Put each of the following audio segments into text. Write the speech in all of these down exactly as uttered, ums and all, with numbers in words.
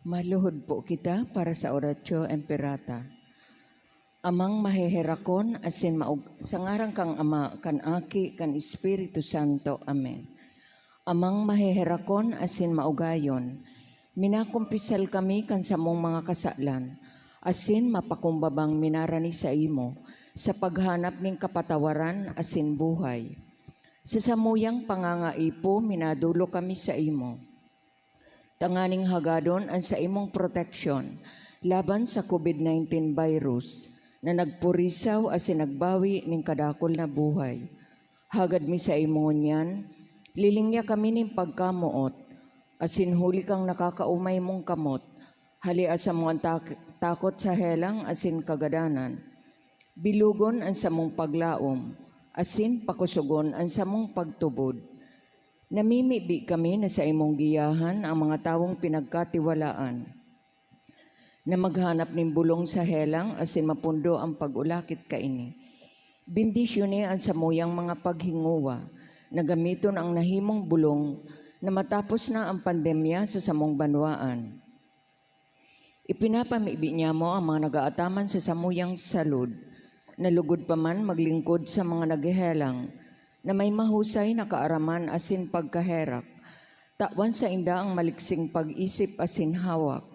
Maluhod po kita para sa Oratio Imperata. Amang maheherakon asin maug-, sa ngaran kan Ama, kan Aki, kan Espiritu Santo. Amen. Amang maheherakon asin maugayon, minakumpisal kami kan samong mga kasalan, asin mapakumbabang minarani saimo sa paghanap nin kapatawaran asin buhay. Sa samuyang pangangaipo, minadolo kami saimo. Tanganing hagadon an saimong proteksyon laban sa COVID nineteen virus na nagpurisaw asin nagbawi nin kadakul na buhay. Hagad mi saimo ngunyan, lilingya kami nin pagkamoot, asin huli kan nakakaomay mong kamot, halia samo an tak-, takot sa helang asin kagadanan. Bilogon an samong paglaom, asin pakosogon an samong pagtubod. Namimibi kami na saimong giyahan ang mga tawong pinagkatiwalaan, na maghanap nin bolong sa helang asin mapundo an pag-ulakit kaini. Bendisyoni an samuyang mga paghingowa, na gamiton an nahimong bolong na matapos na an pandemya sa samong banwaan. Ipinapamibi niamo an mga nagaataman sa samuyang salud, na lugod pa man maglingkod sa mga naghehelang, na may mahusay na kaaraman asin pagkaherak. Tawan sainda an maliksing pag-isip asin hawak,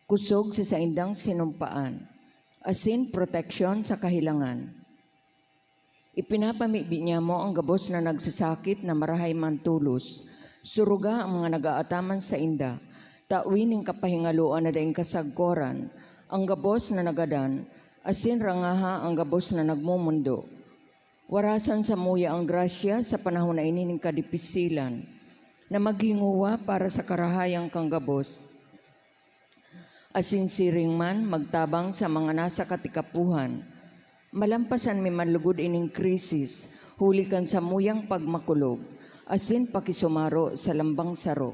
kosog sa saindang sinumpaan, asin proteksyon sa kahelangan. Ipinapamibi niamo an gabos na nagsasakit na marahay man tolos. Suruga an mga nagaataman sainda. Tawi nin kapahingaloan na daing kasagkoran an gabos na nagadan, asin rangaha an gabos na nagmomondo. Warasan samuya an grasya sa panahon na ini nin kadipisilan, na maghingowa para sa karahayan kan gabos, asin siring man magtabang sa mga nasa katikapohan. Malampasan mi man lugod ining krisis, huli kan samuyang pagmakulog, asin pakisumaro sa lambang saro.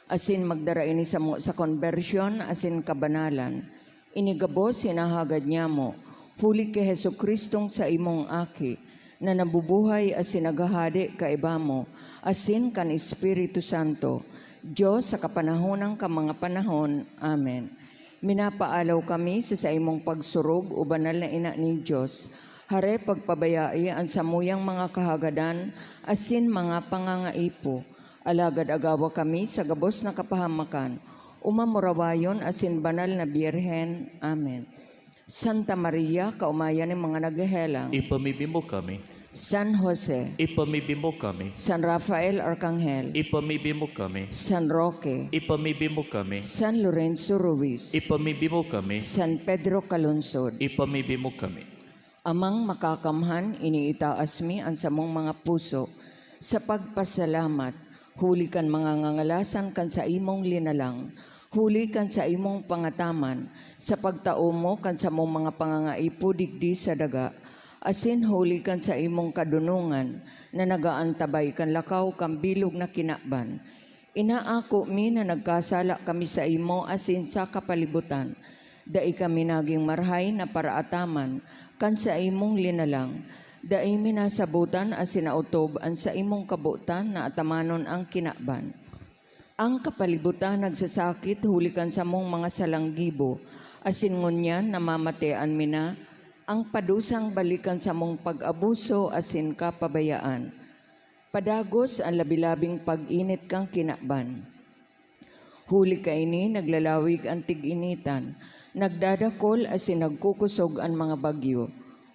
Asin magdara ini samo sa konbersyon asin kabanalan. Ini gabos hinahagad niamo, huli ki Jesu-Cristong saimong Aki, na nabubuhay asin naghahade kaiba mo, asin kan Espiritu Santo, Dios sa kapanahonan kan mga panahon. Amen. Minapaalaw kami sa saimong pagsurog, O Banal na Ina nin Dios. Hare, pagpabayai an samuyang mga kahagadan asin mga pangangaipo. Alagad agawa kami sa gabos na kapahamakan, o mamurawayon asin banal na Birhen. Amen. Santa Maria, kaomayan nin mga naghehelang. Ipamibi mo kami. San Jose. Ipamibi mo kami. San Rafael Arkanghel. Ipamibi mo kami. San Roque. Ipamibi mo kami. San Lorenzo Ruiz. Ipamibi mo kami. San Pedro Calungsod. Ipamibi mo kami. Amang Makakamhan, iniitaas mi an samong mga puso sa pagpasalamat, huli kan mga ngangalasan kan saimong linalang, huli kan saimong pangataman, sa pagtao mo kan samong mga pangangaipo digdi sa daga, asin huli kan saimong kadonongan na nagaantabay kan lakaw kan bilog na kinaban. Inaako mi na nagkasala kami saimo asin sa kapalibutan. Dai kami nagin marahay na paraataman kan saimong linalang. Dai mi nasabotan asin naotob an saimong kabotan na atamanon an kinaban. An kapalibutan nagsasakit huli kan samong mga salang gibo, asin ngunyan namamatean mi na an padusang balik kan samong pag-abuso asin kapabayaan. Padagos an labi-labing pag-init kan kinaban. Huli kaini, naglalawig an tig-initan, nagdadakol asin nagkukosog an mga bagyo,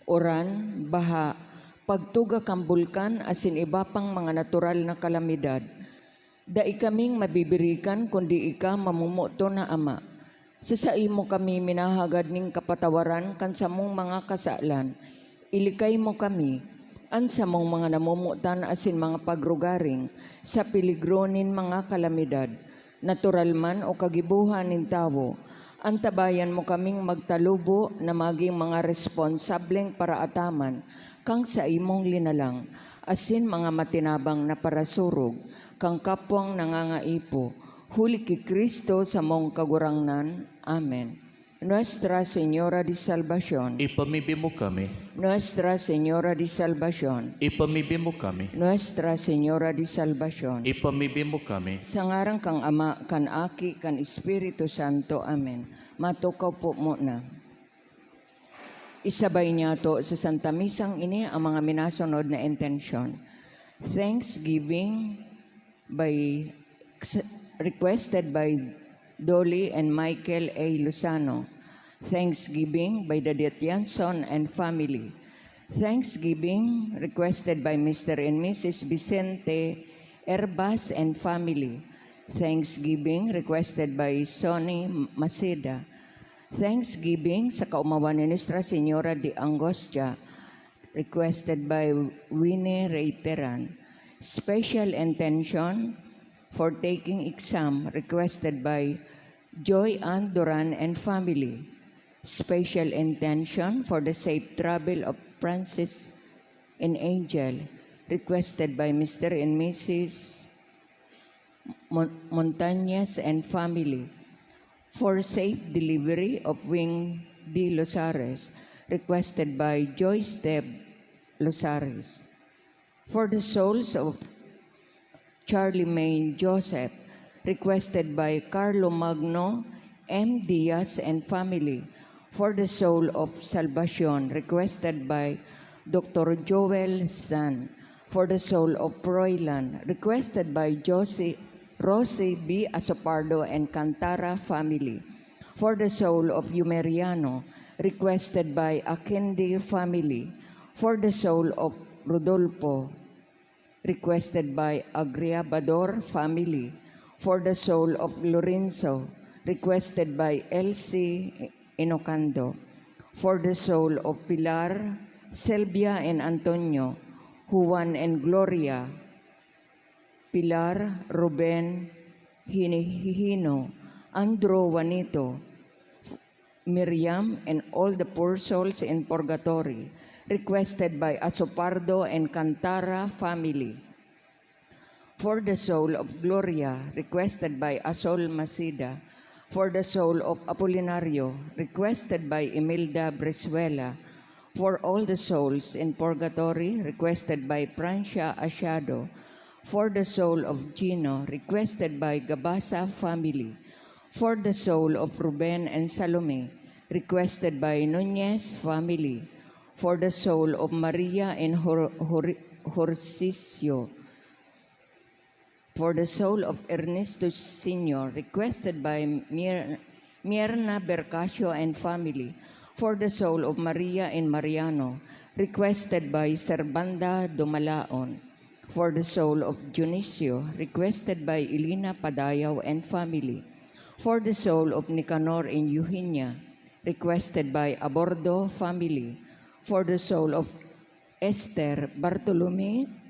uran, baha, pagtuga kan bulkan asin iba pang mga natural na kalamidad. Dai kaming mabibirikan kundi ika, mamomoton na Ama. Sa saimo kami minahagad nin kapatawaran kan samong mga kasalan. Ilikay mo kami, an samong mga namomotan asin mga pagrugaring, sa peligro nin mga kalamidad, natural man o kagibohan nin tawo. Antabayan mo kaming magtalubo na magin mga responsableng paraataman kan saimong linalang, asin mga matinabang na parasurog kan kapwang nangangaipo, huli ki Cristo samong Kagurangnan. Amen. Nuestra Señora de Salvacion. Ipamibi mo kami. Nuestra Señora de Salvacion. Ipamibi mo kami. Nuestra Señora de Salvacion. Ipamibi mo kami. Sa ngaran kan Ama, kan Aki, kan Espiritu Santo. Amen. Matukaw po muna. Isabay niyato sa Santa Misang ini ang mga minasunod na intensyon. Thanksgiving by, requested by Dolly and Michael A. Lozano. Thanksgiving by Dadet Yanson and family. Thanksgiving requested by Mister and Missus Vicente Herbas and family. Thanksgiving requested by Sonny Maceda. Thanksgiving sa kaumawan ni Nuestra Señora de Angostia, requested by Winnie Reiteran. Special intention for taking exam, requested by Joy Ann Duran and family. Special intention for the safe travel of Francis and Angel, requested by Mister and Missus Mon- Montañez and family. For safe delivery of Wing D. Losares, requested by Joyce Deb Losares. For the souls of Charlemagne Joseph, requested by Carlo Magno M. Diaz and family. For the soul of Salvacion, requested by Doctor Joel San. For the soul of Froilan, requested by Josie, Rosie B. Asopardo and Cantara family. For the soul of Yumeriano, requested by Akindi family. For the soul of Rodolfo, requested by Agriabador family. For the soul of Lorenzo, requested by Elsie Inocando. For the soul of Pilar, Selvia and Antonio, Juan and Gloria, Pilar, Ruben, Hini-, Hihino, Andrew, Juanito, Miriam, and all the poor souls in purgatory, requested by Asopardo and Cantara family. For the soul of Gloria, requested by Asol Maceda. For the soul of Apolinario, requested by Imelda Brizuela. For all the souls in purgatory, requested by Francia Asiado. For the soul of Gino, requested by Gabasa family. For the soul of Ruben and Salome, requested by Nunez family. For the soul of Maria and Hor- Hor- Horcisio. For the soul of Ernesto Senior, requested by Mir- Mirna Bercasio and family. For the soul of Maria and Mariano, requested by Servanda Dumalaon. For the soul of Dionisio, requested by Elena Padayaw and family. For the soul of Nicanor and Eugenia, requested by Abordo family. For the soul of Esther Bartolome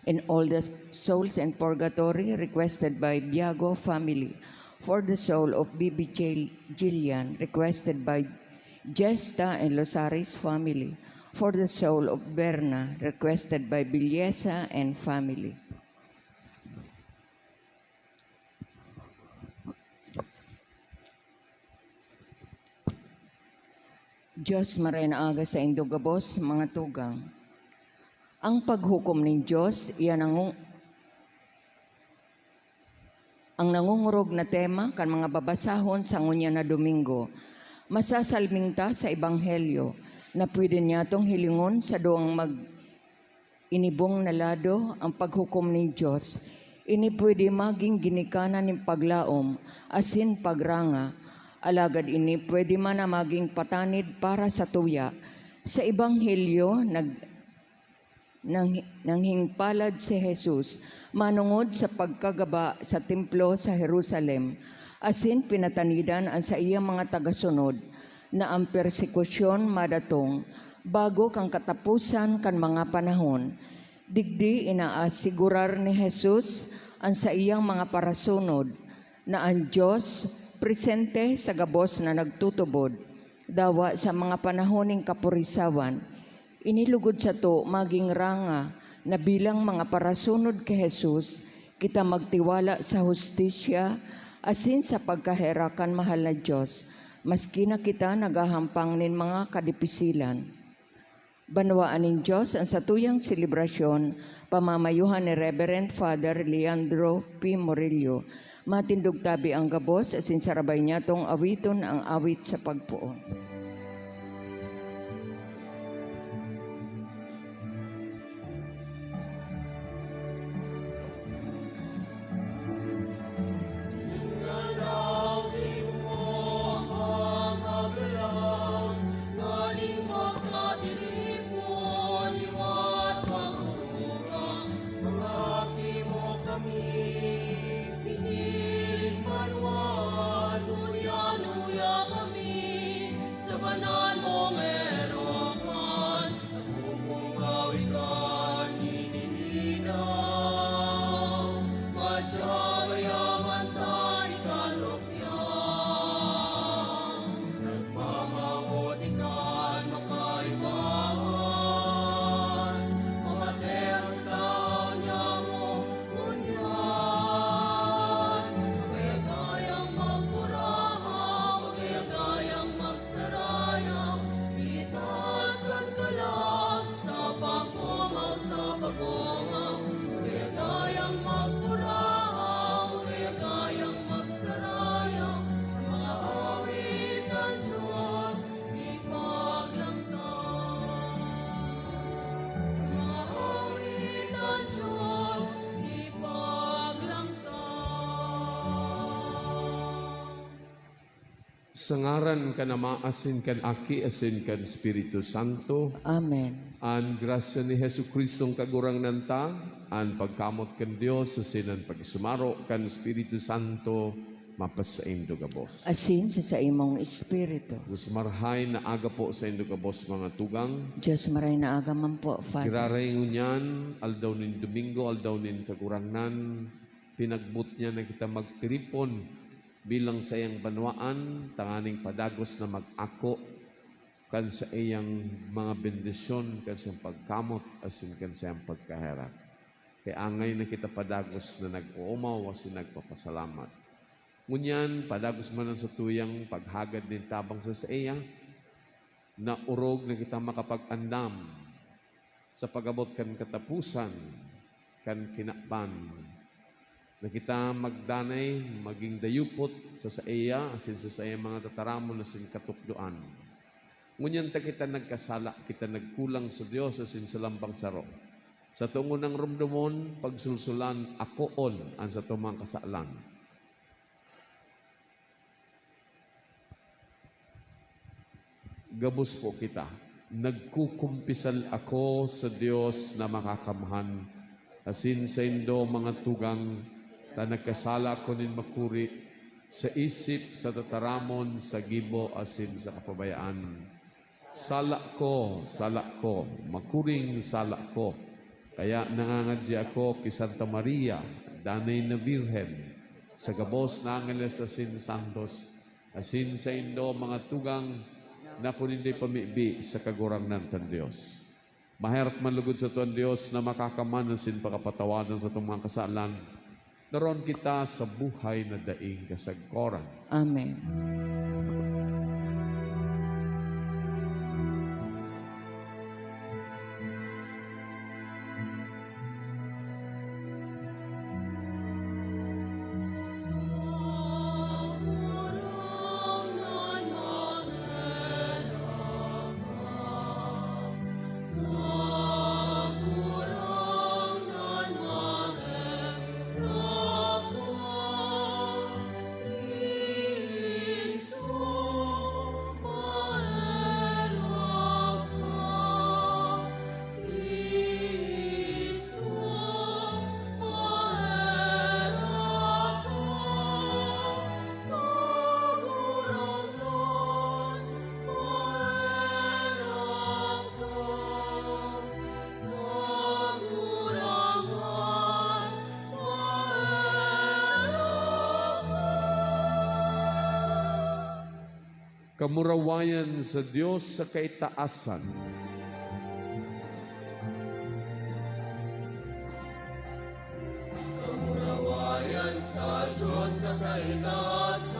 and all the souls in purgatory, requested by Biago family. For the soul of Bibi Jil- Jillian, requested by Jesta and Losaris family. For the soul of Berna, requested by Biliesa and family. Diyos, maray na aga saindo gabos, mga tugang. Ang paghukom nin Diyos, iyan ang, ang nangungurog na tema kan mga babasahon sa ngunyan na Domingo. Masasalming ta sa Ebanghelyo na pwede niyatong hilingon sa duwang mag- inibong na lado ang paghukom nin Dios. Ini pwede magin ginikanan nin paglaom asin pagranga, alagad ini pwede man na magin patanid para sa tuya. Sa Ebanghelyo, nag-, nang-, nanghingpalad si Jesus manongod sa pagkagaba sa templo sa Jerusalem, asin pinatanidan an saiyang mga tagasunod na an persekusyon madatong bago kan kataposan kan mga panahon. Digdi inaasigurar ni Jesus an saiyang mga parasunod na an Dios presente sa gabos na nagtutubod, dawa sa mga panahon nin kapurisawan. Ini lugod sato magin ranga na bilang mga parasunod ki Jesus, kita magtiwala sa hustisya Asin sa pagkaherak kan mahal na Dios, maski na kita naghahampang nin mga kadipisilan. Banwaan nin Dios an satuyang selebrasyon, pamamayohan ni Reverend Father Leandro P. Murillo. Matindog tabi ang gabos asin sarabay niyatong awiton ang awit sa pagpoon. Sa banal mong erokan, nagpupungaw ikan ninihinaw. Madya mayaman ta ikan rupya, nagmamawot ikan makaibahan. Mamate sa tahaw niya mo, ngunyan magayagayang magkurahaw, magayagayang mag saraya, itaas an kalag sa pag-omaw, sa pag-omaw. Magayagayang magkurahaw, magayagayang magsaraya, sa mga awit kan Diyos ipaglangka. Sa mga awit kan Diyos ipaglangka. Sa ngaran kan Ama asin kan Aki asin kan Espiritu Santo. Amen. An grasya ni Jesu-Cristong Kagurangnan ta, an pagkamot kan Dios asin an pagsumaro kan Espiritu Santo mapasaindo gabos. Asin sa saimong espiritu. Dios marahay na aga po saindo gabos, mga tugang. Dios marahay na aga man po, Father. Giraray ngunyan, aldaw nin Domingo, aldaw nin Kagurangnan, pinagbot niya na kita magtiripon bilang saiyang banwaan, tanganing padagos na mag-ako kan saiyang mga bendisyon, kan saiyang pagkamot, asin kan saiyang pagkaherak. Kaya angay na kita padagos na nag-oomaw asin nagpapasalamat. Ngunyan, padagos man an satuyang paghagad nin tabang sa saiya, na orog na kita makapag-andam sa pag-abot kan kataposan kan kinaban, na kita magdanay, magin dayupot sa saiya asin sa saiyang mga tataramon asin katukdoan. Ngunyan ta kita nagkasala, kita nagkulang sa Dios asin sa lambang saro. Sa too ngunang romdomon, pagsulsulan, akoon an satong mga kasalan. Gabos po kita. Nagkukumpisal ako sa Dios na Makakamhan, asin saindo, mga tugang, ta nagkasala ako nin makuri, sa isip, sa tataramon, sa gibo, asin sa kapabayaan. Sala ko, sala ko, makuring sala ko. Kaya nangangadyi ako ki Santa Maria, danay na Birhen, sa gabos na angeles asin santos, asin saindo, mga tugang, na ako nindo ipamibi sa Kagurangnan kan Dios. Maherak man lugod sato an Dios na Makakamhan asin pakapatawadan satong mga kasalan, na aroon kita sa buhay na daing kasagkoran. Amen. Kamurawayan sa Dios sa kaitaasan. Kamurawayan sa Dios sa Sa itaas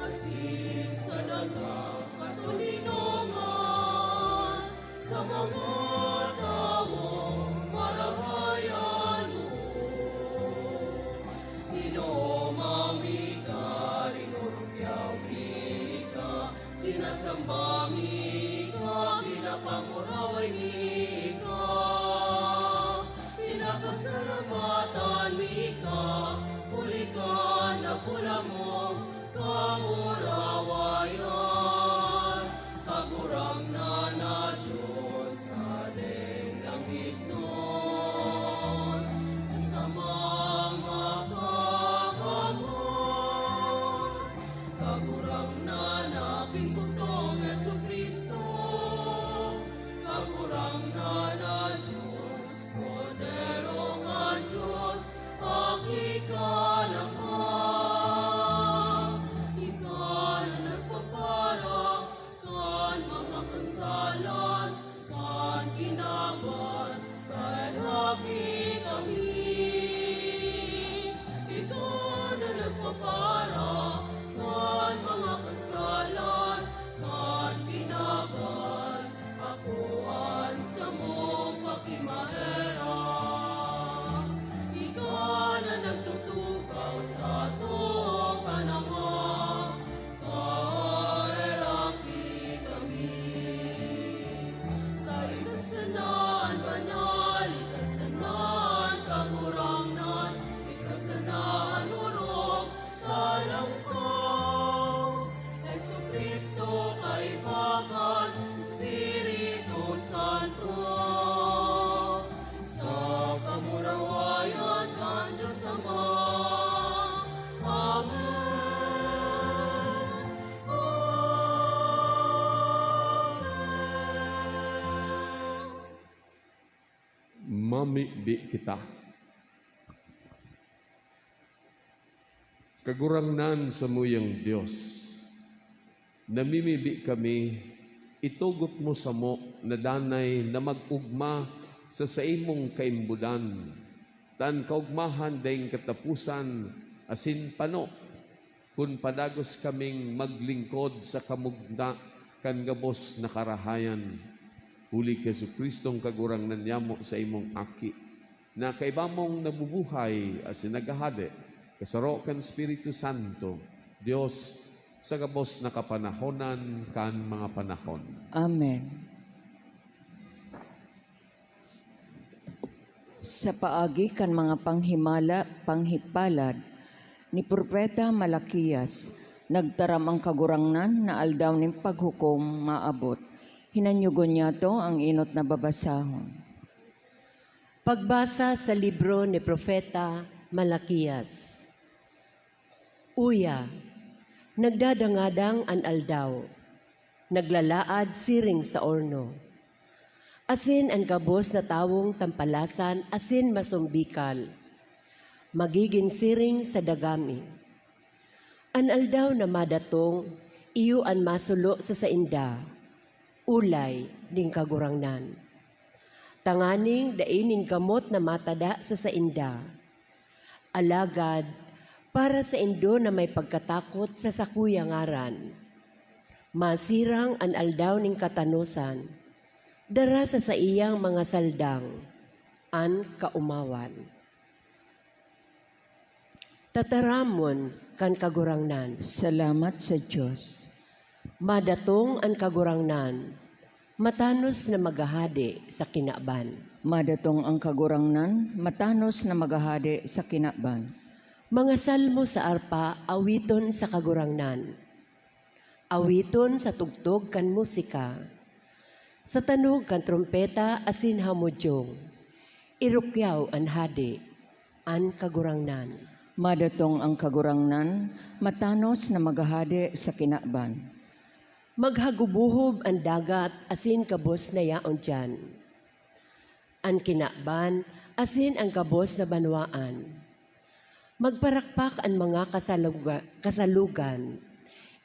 asin sa daga, katoninongan sa mga tawong marahay ano. Ginoo, mami ka, rinurukyaw mi ka, sinasamba mi ka, pinapanguraway mi ka. Pinapasalamatan mi ka, huli kan dakula mong kamurawayan. Kagurangnan na Diyos sa deng langitnon, sa mga kakamot, Kagurangnan na pinggutong Jesu-Cristo, Kagurangnan na Diyos, Kordero kan Diyos, Aki kan Ama. Ika na nagpapara kan mga kasalan kan kinaban, karaki kami. Ika na nagpapara kan mga kasalan kan kinaban, ako an samong pakimaherak. Ika na nagtutukaw sa too kan Ama, kaheraki kami. Ika sana an banal, ika sana an Kagurangnan, ika sana an orog, talangkaw. Jesu-Cristo, kaiba kan Espiritu Santo, sa kamurawayan kan Diyos Ama. Amen. Amen. Mamibi kita. Kagurangnan samuyang Dios, namimibi kami, itugot mo samo na danay na mag-ogma sa saimong kaimbodan, ta an kaogmahan daing kataposan asin pano, kun padagos kaming maglingkod sa kamugna kan gabos na karahayan. Huli ki Jesu-Cristong Kagurangnan nyamo, saimong Aki, na kaiba mong nabubuhay asin naghahade, kasaro kan Espiritu Santo, Dios, sa gabos na kapanahonan kan mga panahon. Amen. Sa paagi kan mga panghimala, panghipalad ni Propeta Malaquias, nagtaram an Kagurangnan na aldaw nin paghukom maabot. Hinanyugon niyato an enot na babasahon. Pagbasa sa libro ni Propeta Malaquias. Uya, nagdadangadang an aldaw, naglalaad siring sa orno, asin an gabos na tawong tampalasan asin masumbikal, magigin siring sa dagami. An aldaw na madatong, iyo an masulo sa sainda, olay nin Kagurangnan, tanganing dai nin gamot na matada sa sainda. Alagad para saindo na may pagkatakot sa sakuya ngaran, masirang an aldaw nin katanosan, dara sa saiyang mga saldang an kaomawan. Tataramon kan Kagurangnan. Salamat sa Dios. Madatong an Kagurangnan, matanos na maghahade sa kinaban. Madatong an Kagurangnan, matanos na maghahade sa kinaban. Mga salmo sa arpa, awiton sa Kagurangnan. Awiton sa tugtog kan musika. Sa tanog kan trompeta asin hamodyong, irukyaw an hade, an Kagurangnan. Madatong an Kagurangnan, matanos na maghahade sa kinaban. Maghagubohob an dagat asin gabos na yaon diyan, an kinaban asin an gabos na banwaan. Magparakpak an mga kasaluga-, kasalugan,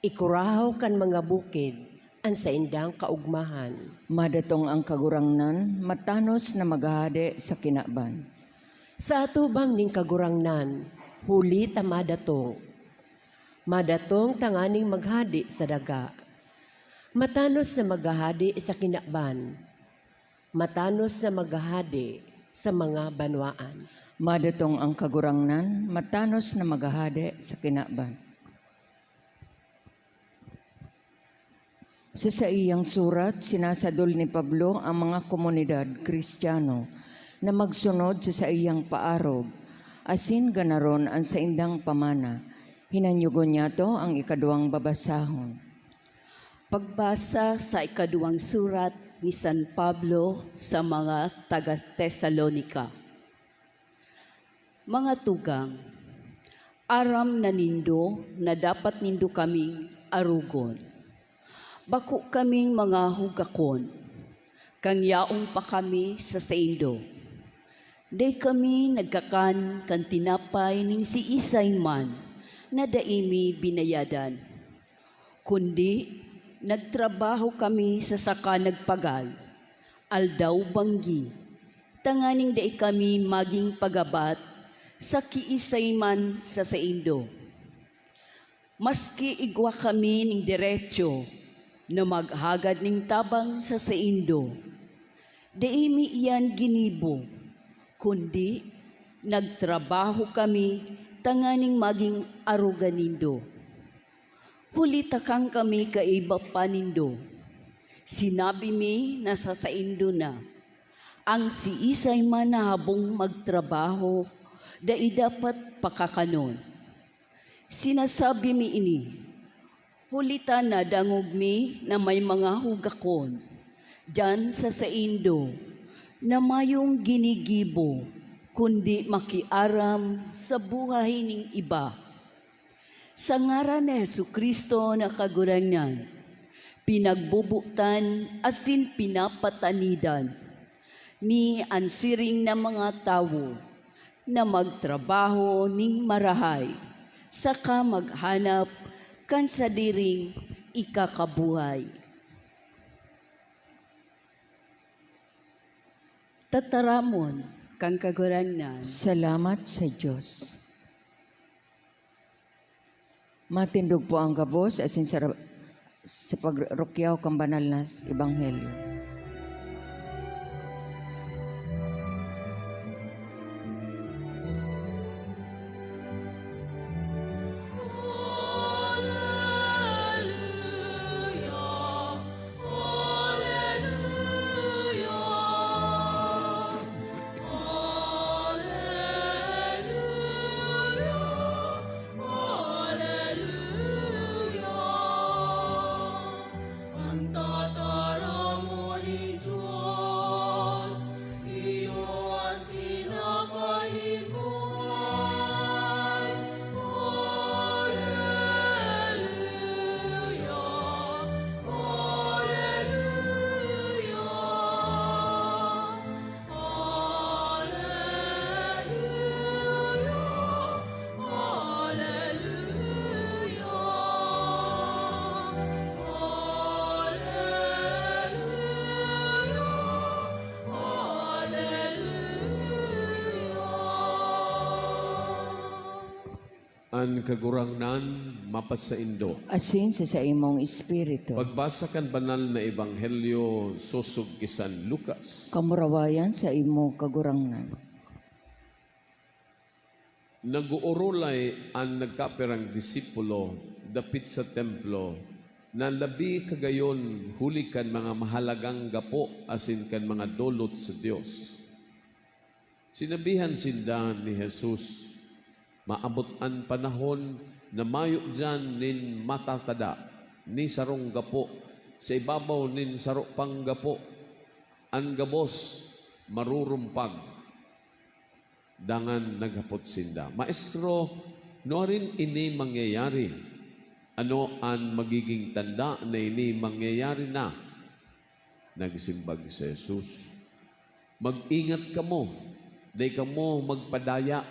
ikurahaw kan mga bukid an saindang kaogmahan. Madatong an Kagurangnan, matanos na maghahade sa kinaban. Sa atubang nin Kagurangnan, Huli ta madatong. Madatong tanganing maghade sa daga. Matanos na maghahade sa kinaban. Matanos na maghahade sa mga banwaan. Madatong ang Kagurangnan, matanos na maghahade sa kinaban. Sa saiyang surat, sinasadol ni Pablo ang mga komunidad Kristiyano na magsunod sa saiyang paarog asin ganaron an saindang pamana. Hinanyogon niyato ang ikaduwang babasahon. Pagbasa sa ikaduwang surat ni San Pablo sa mga taga Tesalonica. Mga tugang, aram na nindo na dapat nindo kaming arogon. Bako kaming mga hugakon, kan yaon pa kami sa saindo. Dai kami nagkakan kan tinapay nin siisay man na dai mi binayadan. Kundi nagtrabaho kami sa saka nagpagal, aldaw-banggi, tanganing dai kami magin pagabat sa kiisay man sa saindo. Maski igwa kami nin derecho na maghagad nin tabang sa saindo, dai mi iyan ginibo, kundi nagtrabaho kami tanganing magin arogan nindo. Huli ta kan kami kaiba pa nindo, sinabi mi na sa saindo na, "An siisay man na habong magtrabaho, dai dapat pakakanon." Sinasabi mi ini, huli ta nadangog mi na may mga hugakon diyan sa saindo na mayong ginigibo, kundi makiaram sa buhay nin iba. Sa ngaran ni Jesu-Cristo na Kagurangnan, pinagbobotan asin pinapatanidan mi an siring na mga tawo na magtrabaho nin marahay saka maghanap kan sadiring ikakabuhay. Tataramon kan Kagurangnan. Salamat sa Dios. Matindog po ang gabos asin sa ra-, sa pagrukyaw kan banal na ebanghelyo. Haleluya! An tataramon nin Dios, iyo an tinapay nin buhay. Haleluya! Haleluya! Haleluya, haleluya, haleluya, haleluya. An Kagurangnan mapasaindo. Asin sa saimong espiritu. Pagbasa kan Banal na Ebanghelyo sosog ki San Lucas. Kamurawayan saimo, Kagurangnan. Nag-oorolay an nagkapirang disipulo dapit sa Templo na labi kagayon huli kan mga mahalagang gapo asin kan mga dolot sa Dios. Sinabihan sinda ni Jesus, "Maabot an panahon na mayo diyan nin matatada ni sarong gapo sa ibabaw nin saro pang gapo. An gabos marurumpag." Dangan naghapot sinda, "Maestro, nuarin ini mangyayari? Ano an magiging tanda na ini mangyayari na?" Nagsimbag si Jesus, "Mag-ingat kamo, dai kamo magpadaya,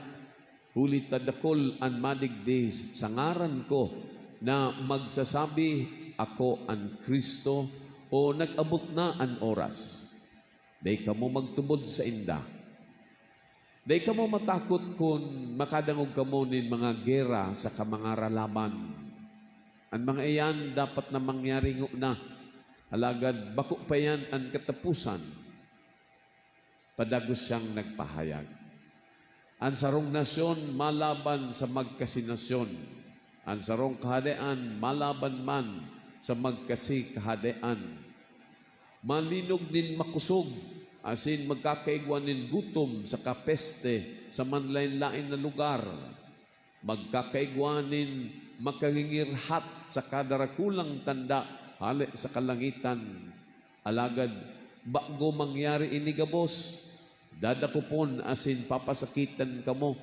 huli ta dakul an madigdi sa ngaran ko na magsasabi, 'Ako an Cristo,' o, 'Nag-abot na an oras.' Dai kamo magtubod sainda. Dai kamo matakot kun makadangog kamo nin mga gera saka mga ralaban. An mga iyan dapat na mangyari ngona, alagad bako pa iyan an kataposan. Padagos siyang nagpahayag, "An sarong nasyon malaban sa magkasinasyon, an sarong kahadean malaban man sa magkasikahadean. Malinog nin makosog, asin magkakaigwa nin gutom saka peste sa manlaen-laen na lugar. Magkakaigwa nin makangingirhat saka darakulang tanda hale sa kalangitan. Alagad bago mangyari ini gabos, dadakopon asin papasakitan kamo.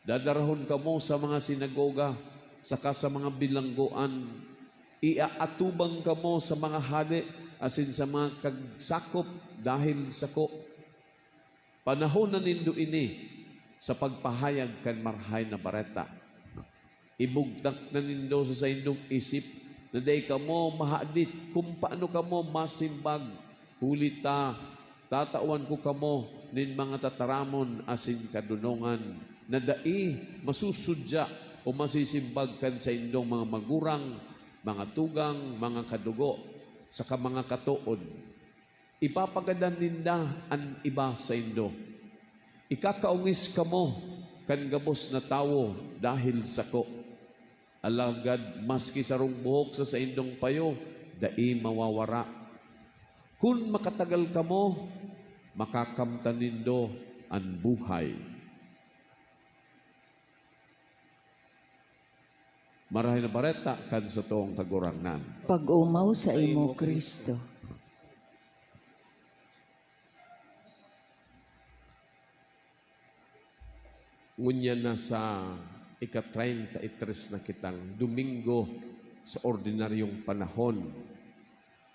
Dadarahon kamo sa mga sinagoga saka sa mga bilanggoan. Iaatubang kamo sa mga hade asin sa mga kagsakop dahil sako. Panahonan nindo ini sa pagpahayag kan Marahay na Bareta. Ibugtak na nindo sa saindong isip na dai kamo mahadit kun paano kamo masimbag, huli ta tatawan ko kamo nin mga tataramon asin kadonongan na dai masusudya o masisimbag kan saindong mga magurang, mga tugang, mga kadugo, saka mga katood. Ipapagadan ninda an iba saindo. Ikakaongis kamo kan gabos na tawo dahil sako. Alagad maski sarong buhok sa saindong payo, dai mawawara. Kun makatagal kamo, makakamtan nindo an buhay." Marahay na Bareta kan satong Kagurangnan. Pag-omaw sa imo, Kristo. Ngunyan nasa ika-treinta y tres na kitang Domingo sa ordinaryong panahon.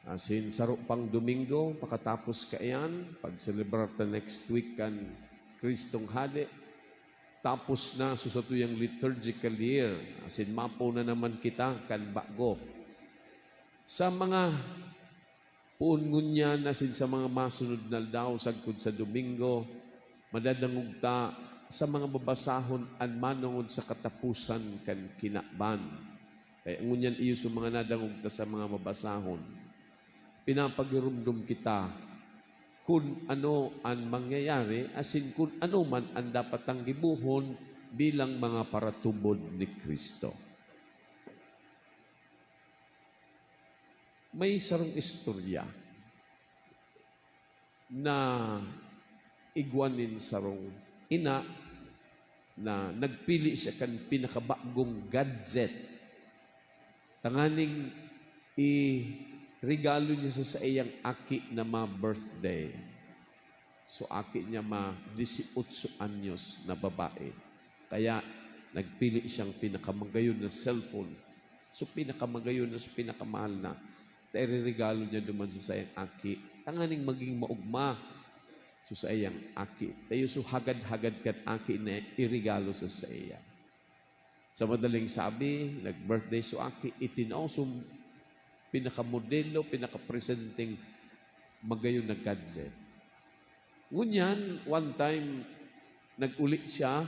Asin saro pang Domingo, pakatapos kaiyan, pag-celebrar ta next week kan Kristong Hade, tapos na sa satuyang liturgical year, asin mapo na naman kita kan bago. Sa mga poon ngunyan asin sa mga masunod na aldaw sagkod sa Domingo, madadangog ta sa mga babasahon an manongod sa kataposan kan kinaban. Kaya ngunyan iyo sa mga nadangog ta sa mga mabasahon, pinapagiromdom kita kun ano an mangyayari asin kun ano man an dapat tang gibohon bilang mga paratubod ni Cristo. May sarong istorya na igwa nin sarong ina na nagpili siya kan pinakabagong gadget tanganing iregalo niya sa saiyang aki na ma-birthday. So, aki niya ma-dieciocho anyos na babae. Kaya, nagpili siyang pinakamagayon na cellphone. So, pinakamagayon na, so, pinakamahal na. Ta ireregalo niya duman sa saiyang aki. Tanganing maging maogma. So, saiyang aki. Tayo, so, hagad-hagad kan aki na iregalo sa saiya. Sa madaling sabi, nag-birthday so aki, itinao so pinakamodelo, pinakapresenteng magayon na gadget. Ngunyan, one time, nag-uli siya,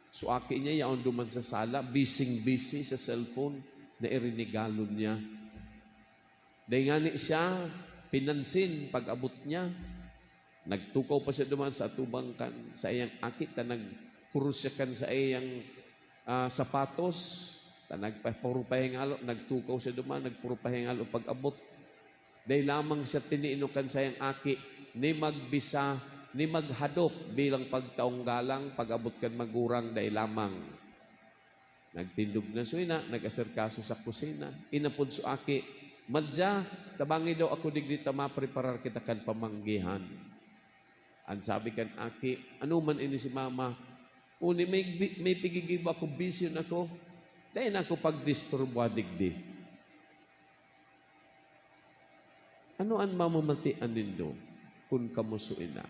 so aki niya yaon duman sa sala, busy-busy sa cellphone na irinegalo niya. Dai ngani siya pinansin pag-abot niya. Nagtukaw pa siya duman sa atubang kan saiyang aki, ta nagpuros siya kan saiyang, ah, sapatos, ta nagpa-, puro pahingalo, nagtukaw siya duman, nagpuro pahingalo pag-abot. Dai lamang siya tiniino kan saiyang aki, ni magbisa, ni maghadok bilang pagtaong galang, pag-abot kan magurang, dai lamang. Nagtindog na so ina, nag-asirkaso sa kusina. Inapod so aki, "Madya, tabangi daw ako digdi ta mapreparar kita kan pamanggihan." An sabi kan aki, "Ano man ini si mama? Uni may bi-, may pigigibo ako, bisyon ako. Dai na ako pagdisturbuha digdi." Ano an mamamatian nindo kun kamo so ina?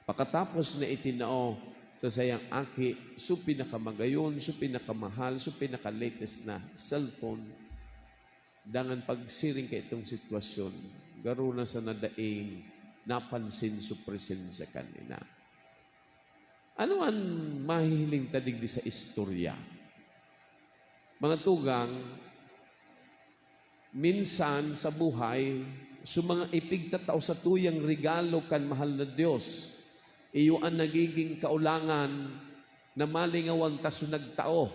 Pakatapos na itinao sa saiyang aki so pinakamagayon, so pinakamahal, so pinaka-latest na cellphone, dangan pagsiring kaitong sitwasyon, garo na sana daing napansin so presensya kan ina. Ano an mahihiling ta digdi sa istorya? Mga tugang, minsan sa buhay, sa mga ipigtatao sa tuyang regalo kan mahal na Dios, iyo an nagiging kaulangan na malingawan ta sa nagtao.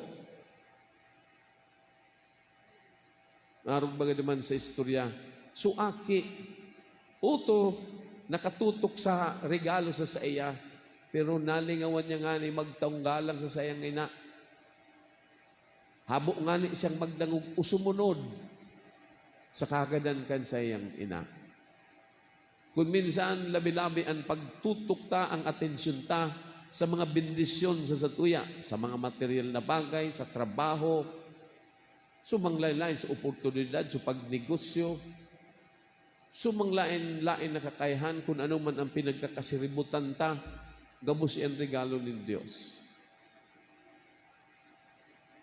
Arog baga naman sa istorya. So, aki, oto, nakatutok sa regalo sa saiya, pero nalingawan niya ngani magtaong galang sa saiyang ina. Habo ngani siyang magdangog o sumunod sa kagadan kan saiyang ina. Kun minsan, labi-labi an pagtutok ta, ang atensyon ta sa mga bendisyon sa satuya, sa mga material na bagay, sa trabaho, sa mga lain-lain, sa oportunidad, sa pagnegosyo, sa mga lain-lain na kakayahan, kun ano man ang pinagkakasiributan ta, gabos iyan regalo nin Dios.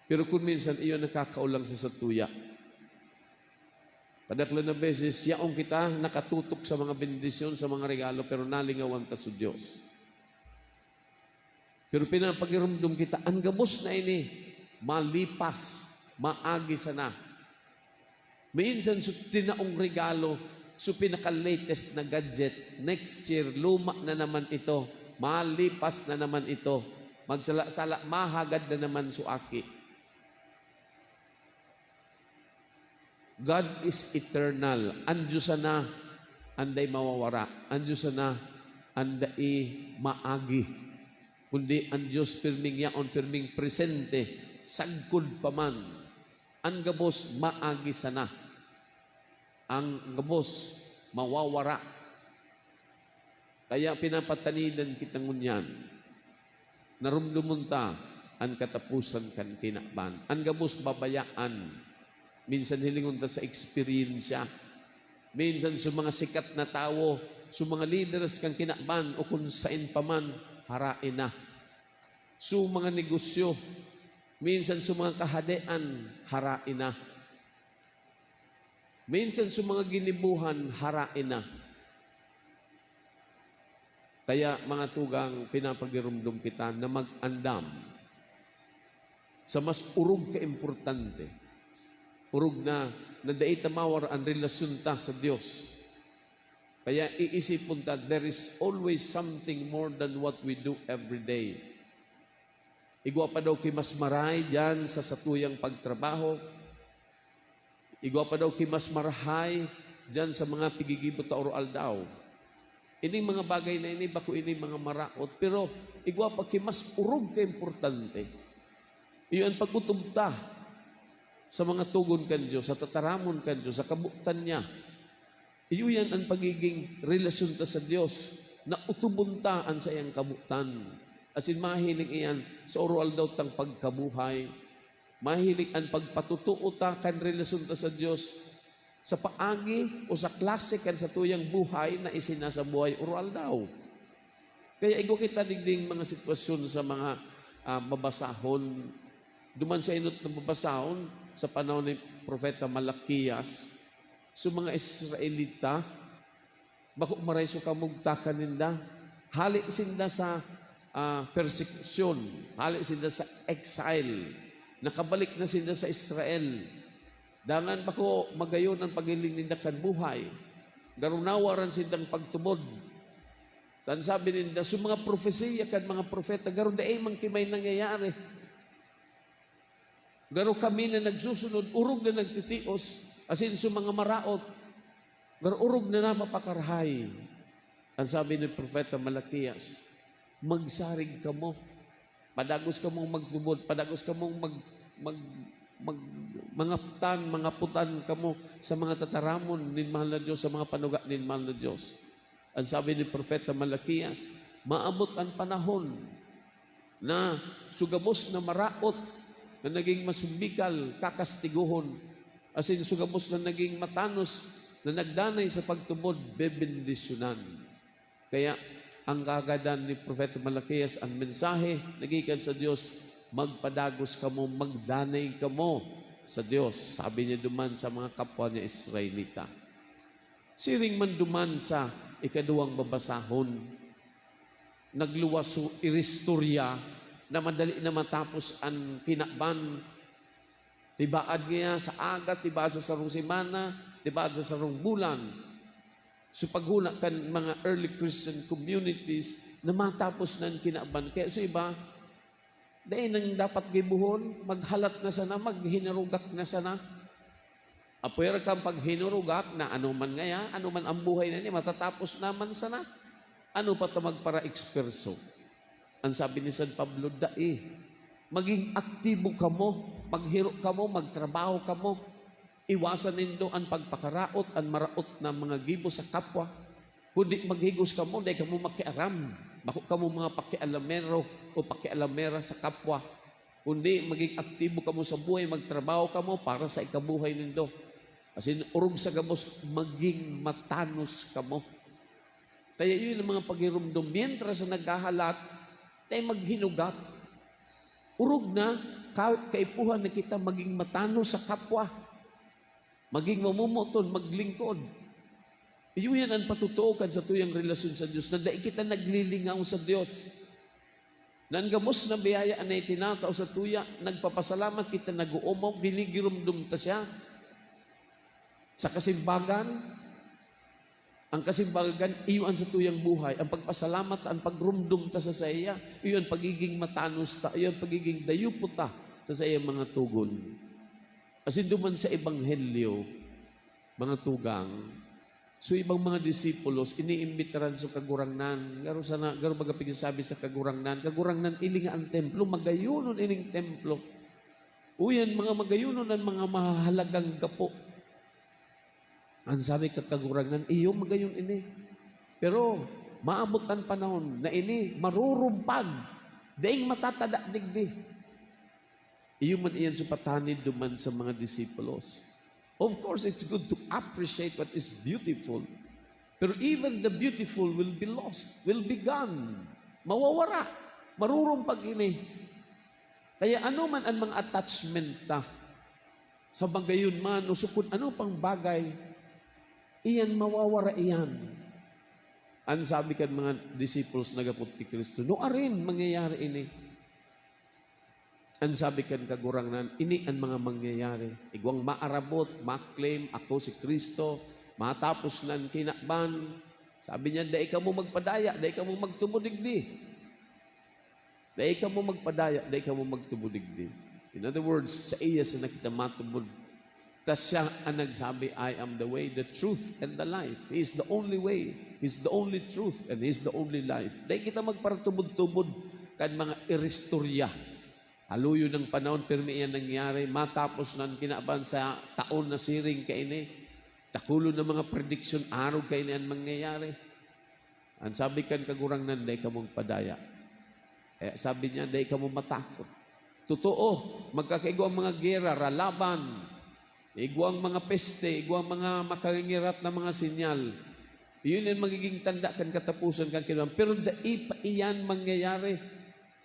Pero kun minsan, iyon nakakaulang sa satuya. Kadaklan na beses, yaon kita nakatutok sa mga bendisyon, sa mga regalo, pero nalingawan ta sa Dios. Pero pinapagirumdom kita, an gabos na ini, malipas, maagi sana. Minsan, so tinaong regalo, so pinaka-latest na gadget, next year, luma na naman ito, malipas na naman ito, magsala-sala, mahagad na naman so aki. God is eternal. An Dios sana, an dai mawawara. An Dios sana, an dai maagi. Kundi an Dios pirming yaon, pirming presente, sagkod pa man. An gabos, maagi sana. An gabos, mawawara. Kaya pinapatanidan kita ngunyan. Narumdomon ta an kataposan kan kinaban. An gabos babayaan. Minsan hilingon ta sa eksperyensya. Minsan sa mga sikat na tawo, sa mga leaders kan kinaban o kun saen pa man, harae na. Sa mga negosyo, minsan sa mga kahadean, harae na. Minsan sa mga ginibohan, harae na. Kaya, mga tugang, pinapagirumdom kita na mag-andam sa mas orog ka importante. Orog na, na dai ta mawar an relasyon ta sa Dios. Kaya iisipon ta, there is always something more than what we do every day. Igwa pa daw ki mas marahay diyan sa satuyang pagtrabaho. Igwa pa daw ki mas marahay diyan sa mga pigigibo ta oro-aldaw. Ining mga bagay na ini, bako ini mga maraot, pero igwa pa ki mas orog ka importante. Iyo an pag-otob ta sa mga togon kan Dios, sa tataramon kan Dios, sa kabotan niya. Iyo yan an pagiging relasyon ta sa Dios, na otobon ta an saiyang kabotan. Asin mahiling iyan sa oro-aldaw tang pagkabuhay. Mahiling an pagpatotoo ta kan relasyon ta sa Dios sa paagi o sa klase kan satuyang buhay na isinasabuhay oro-aldaw. Kaya igwa kita digding mga sitwasyon sa mga, ah, babasahon. Duman sa enot na babasahon, sa panahon ni Propeta Malaquias, so mga Israelita, bako maray so kamugtakan ninda. Hale sinda sa, ah, persekusyon, hale sinda sa exile, nakabalik na sinda sa Israel. Dangan bako magayon an paghiling ninda kan buhay. Garo nawaran sindang pagtubod. Kan sabi ninda, "So mga propesiya kan mga propeta, garo dai man ki may nangyayari. Garo kami na nagsusunod, orog na nagtitios, asin so mga maraot, garo orog na napapakarahay." Ang sabi ni Propeta Malaquias, "Magsarig kamo. Padagos kamong magtubod, padagos kamong mag-, mag-, mag-, mangaptan, mangaputan kamo sa mga tataramon nin mahal na Dios, sa mga panuga nin mahal na Dios." Ang sabi ni Propeta Malaquias, "Maabot an panahon na so gabos na maraot na naging masumbikal, kakastigohon, asin so gabos na naging matanos na nagdanay sa pagtubod, bebendisyonan." Kaya, ang kagadan ni Propeta Malaquias, ang mensahe na gikan sa Dios, "Magpadagos kamo, magdanay kamo sa Dios," sabi niya duman sa mga kapwa niya Israelita. Siring man duman sa ikaduwang babasahon, nagluwas so iristorya na madali na matapos an kinaban. Tibaad ngaya sa aga, tibaad sa sarong semana, tibaad sa sarong bulan. So paghuna kan mga early Christian communities na matapos na an kinaban. Kaya sa iba, dai nang dapat gibohon, maghalat na sana, maghinarugak na sana. Apwera kan paghinurugak na ano man ngaya, ano man ang buhay na ini, matatapos naman sana. Ano pa ta magpara-eksperso? Ang sabi ni San Pablo, dai. Maging aktibo kamo, maghiro kamo, magtrabaho kamo. Iwasan nindo an pagpakaraot, an maraot na mga gibo sa kapwa. Kundi maghigos kamo, dai kamo makiaram. Bako kamo mga pakialamero o pakialamera sa kapwa. Kundi maging aktibo kamo sa buhay, magtrabaho kamo para sa ikabuhay nindo. Asin orog sa gabos, maging matanos kamo. Kaya yun ang mga paghiromdom. Mientras na naghahalat, tayo maghinugak. Orog na, ka-, kaipuhan na kita maging matanos sa kapwa. Maging mamomoton, maglingkod. Iyo yan ang patotoo kan satuyang relasyon sa Dios, na dai kita naglilingaw sa Dios. Na an gabos na biyaya na itinatao sa tuya, nagpapasalamat kita, nag-oomaw, ginigiromdom ta siya. Sa kasimbagan, ang kasimbagan, iyo an satuyang buhay. Ang pagpasalamat, ang pagromdom ta sa saiya, iyo an pagiging matanos ta, iyo an pagiging dayupo ta sa saiyang mga togon. Asin duman sa ebanghelyo, mga tugang, so ibang mga disipulos, iniimbitaran so Kagurangnan. Garo sana, garo baga pigsasabi sa Kagurangnan, "Kagurangnan, ilinga an templo, magayonon ining templo." Uyan, mga magayonon an mga mahahalagang gapo. Ang sabi kan Kagurangnan, "Iyo, magayon ini. Pero maabot an panahon na ini marurumpag, daing matatada digdi." Iyo man iyan so patanid duman sa mga disipulos. Of course, it's good to appreciate what is beautiful. Pero even the beautiful will be lost, will be gone. Mawawara, marurumpag ini. Kaya ano man ang mga attachment ta, sa bagayon man o sa kun ano pang bagay, iyan mawawara iyan. An sabi kan mga disciples nagapot ki Cristo, "Nuarin mangyayari ini?" An sabi kan Kagurangnan, "Ini an mga mangyayari. Igwang maarabot, ma-claim, 'Ako si Cristo,' matapos na an kinaban." Sabi niya, "Dai kamo magpadaya, dai kamo magtubod digdi. Dai kamo magpadaya, dai kamo magtubod digdi." In other words, saiya sana kita matubod. Ta siya an nagsabi, "I am the way, the truth, and the life." He is the only way. He is the only truth, and He is the only life. Dai kita magparatubod-tubod kan mga iristorya. Haluyon ang panahon, pirmi iyan nangyari. Matapos na an kinaban sa taon na siring kaini. Dakulon na mga prediksyon, arog kaini an mangyayari. An sabi kan Kagurangnan, "Dai kamo magpadaya." Eh, sabi niya, "Dai kamo matakot." Totoo, magkakaigwa ang mga gera, ralaban, igwa ang mga peste, igwa ang mga makangirat na mga sinyal. Iyon ang magiging tanda kan kataposan kan kinaban. Pero dai pa iyan mangyayari.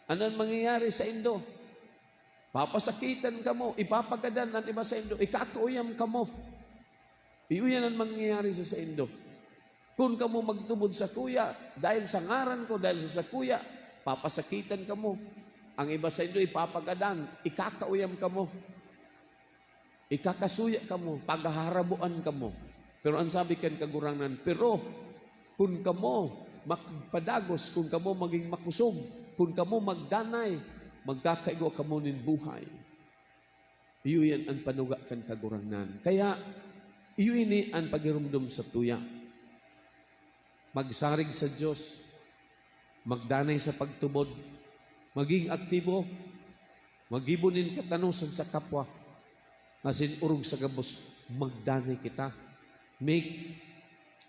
Ano an mangyayari saindo? Papasakitan kamo, ipapagadan an iba saindo, ikakauyam kamo. Iyo yan an mangyayari sa saindo. Kun kamo magtubod sakuya, dahil sa ngaran ko, dahil sa sakuya, papasakitan kamo. Ang iba saindo ipapagadan, ikakauyam kamo. Ikakasuya kamo, paghaharaboan kamo. Pero an sabi kan Kagurangnan, "Pero kun kamo makigpadagos, kun kamo magin makosog, kun kamo magdanay, magkakaigwa kamo nin buhay." Iyo yan an panuga kan Kagurangnan. Kaya, iyo ini an paghiromdom satuya. Magsarig sa Dios, magdanay sa pagtubod, magin aktibo, maggibo nin katanosan sa kapwa, asin orog sa gabos, magdanay kita. Make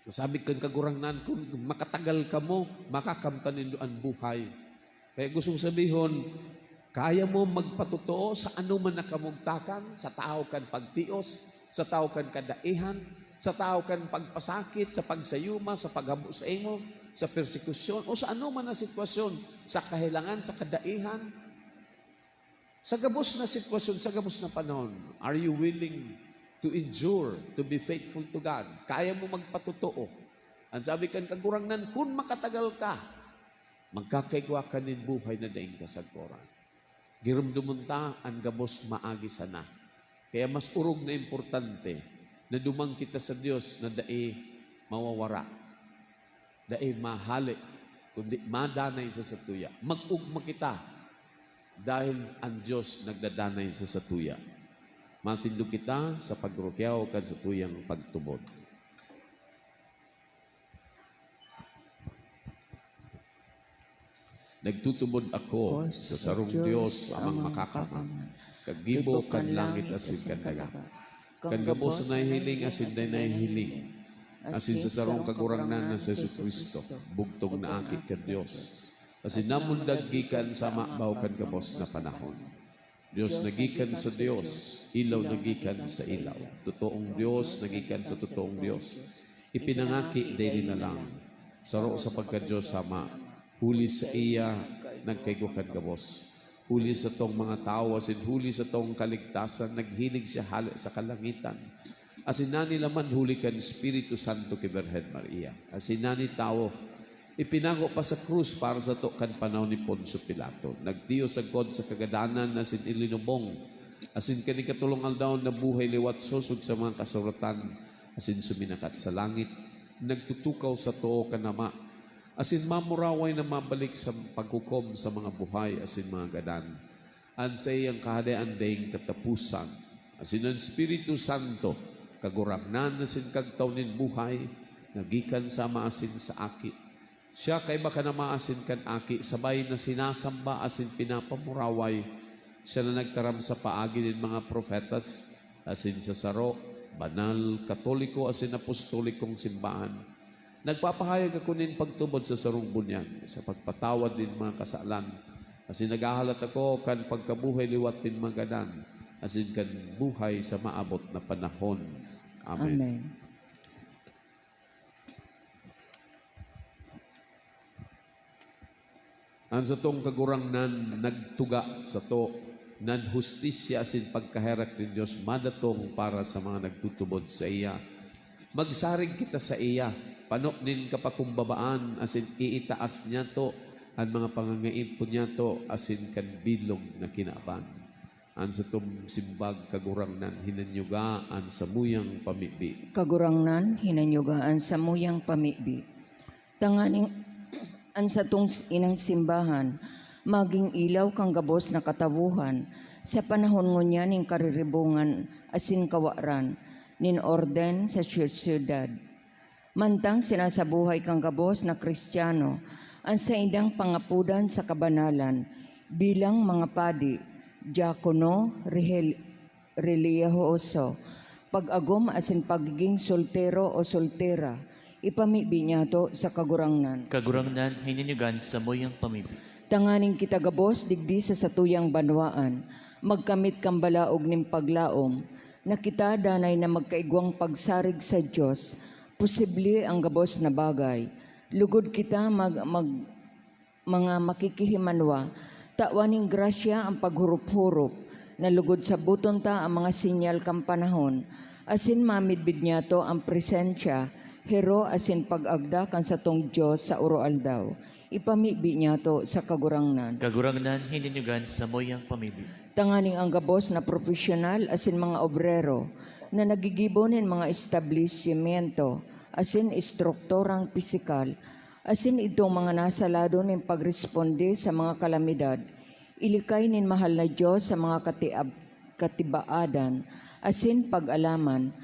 Sabi kan Kagurangnan, "Kun makatagal kamo, makakamtan nindo an buhay." Kaya gustong sabihon, kaya mo magpatotoo sa anoman na kamugtakan, sa tahaw kan pagtios, sa tahaw kan kadaihan, sa tahaw kan pagpasakit, sa pagsayuma, sa paghabo saimo, sa persekusyon, o sa anoman na sitwasyon, sa kahelangan, sa kadaihan. Sa gabos na sitwasyon, sa gabos na panahon, are you willing to endure, to be faithful to God? Kaya mo magpatotoo? An sabi kan Kagurangnan, kun makatagal ka, Magkakaigwa ka nin buhay na daing kasagkoran. Giromdomon ta an gabos maagi sana. Kaya mas orog na importante na duman kita sa Dios na dai mawawara, dai mahale, kundi madanay sa satuya. Mag-ugma kita dahil an Dios nagdadanay sa satuya. Matindog kita sa pagrukyaw kan satuyang pagtubod. Nagtutubod ako sa sarong Dios, Amang Makakamhan, kaggibo kan langit asin kan daga, kan gabos na nahihiling asin dai nahihiling, asin sa sarong Kagurangnan na si Jesu-Cristo, bugtong na Aki kan Dios, asin namundag gikan sa mabaw kan gabos na panahon. Dios na gikan sa Dios, ilaw na gikan sa ilaw, totoong Dios na gikan sa totoong Dios, ipinangaki digdi na lang, saro sa pagka-Dios Ama, huli saiya nagkaigwa kan gabos. Huli satong mga tawo asin huli satong kaligtasan, naghilig siya hale sa kalangitan. Asin nanilaman huli kan Espiritu Santo ki Birhen Maria. Asin nani tawo, ipinago pa sa krus para sato kan panahon ni Poncio Pilato. Nagtiyo sagkod sa kagadanan asin ilinubong. Asin kan ikatolong aldaw nabuhay liwat sosog sa mga kasuratan, asin suminakat sa langit. Nagtutukaw sa too kan Ama, asin mamuraway na mabalik sa paghukom sa mga buhay asin mga gadan. An saiyang Kahadean daing kataposan, asin an Espiritu Santo, Kagurangnan asin Kagtaw nin buhay, na gikan sa Ama asin sa Aki. Siya kaiba kan Ama asin kan Aki, sabay na sinasamba asin pinapamuraway. Siya na nagtaram sa paagi nin mga propetas, asin sa saro, banal, katoliko asin apostolikong simbahan. Nagpapahayag ako nin pagtubod sa sarong bunyag, sa pagpatawad nin mga kasalan, asin naghahalat ako kan pagkabuhay liwat nin mga gadan, asin kan buhay sa maabot na panahon. Amen. Amen. An satong Kagurangnan nagtuga sato nan hustisya asin pagkaherak nin Dios madatong para sa mga nagtutubod saiya. Magsarig kita saiya, pano nin kapakumbabaan, asin iitaas niyato an mga pangangaipo niyato asin kan bilog na kinaban. An satong simbag, Kagurangnan, hinanyuga an samuyang pamibi. Kagurangnan, hinanyuga an samuyang pamibi. Tanganing an satong s-, inang simbahan magin ilaw kan gabos na katawohan sa panahon ngunyan nin kariribongan asin kawaran nin orden sa siyudad. Mantang sinasabuhay kan gabos na Cristiano an saindang pangapodan sa kabanalan bilang mga padi, diakono, rehel-, relihiyoso, pag-agom asin pagiging soltero o soltera, ipamibi niyato sa Kagurangnan. Kagurangnan, hinanyuga an samuyang pamibi. Tanganing kita gabos digdi sa satuyang banwaan, magkamit kan balaog nin paglaom, na kita danay na magkaigwang pagsarig sa Dios, posible an gabos na bagay. Lugod kita mag-, mag-, mga makikihimanwa, tawan nin grasya an paghurop-hurop, na lugod saboton ta an mga sinyal kan panahon, asin mamidbid niyato an presensya, hero asin pag-agda kan satong Dios sa uroaldaw. Ipamibi niyato sa Kagurangnan. Kagurangnan, hinanyuga an samuyang pamibi. Tanganing an gabos na profesyonal asin mga obrero na nagigibo nin mga establisimyento asin estrukturang pisikal, asin idtong mga nasa lado nin pagresponde sa mga kalamidad, ilikay nin mahal na Dios sa mga katiab-, katibaadan asin pag-alaman,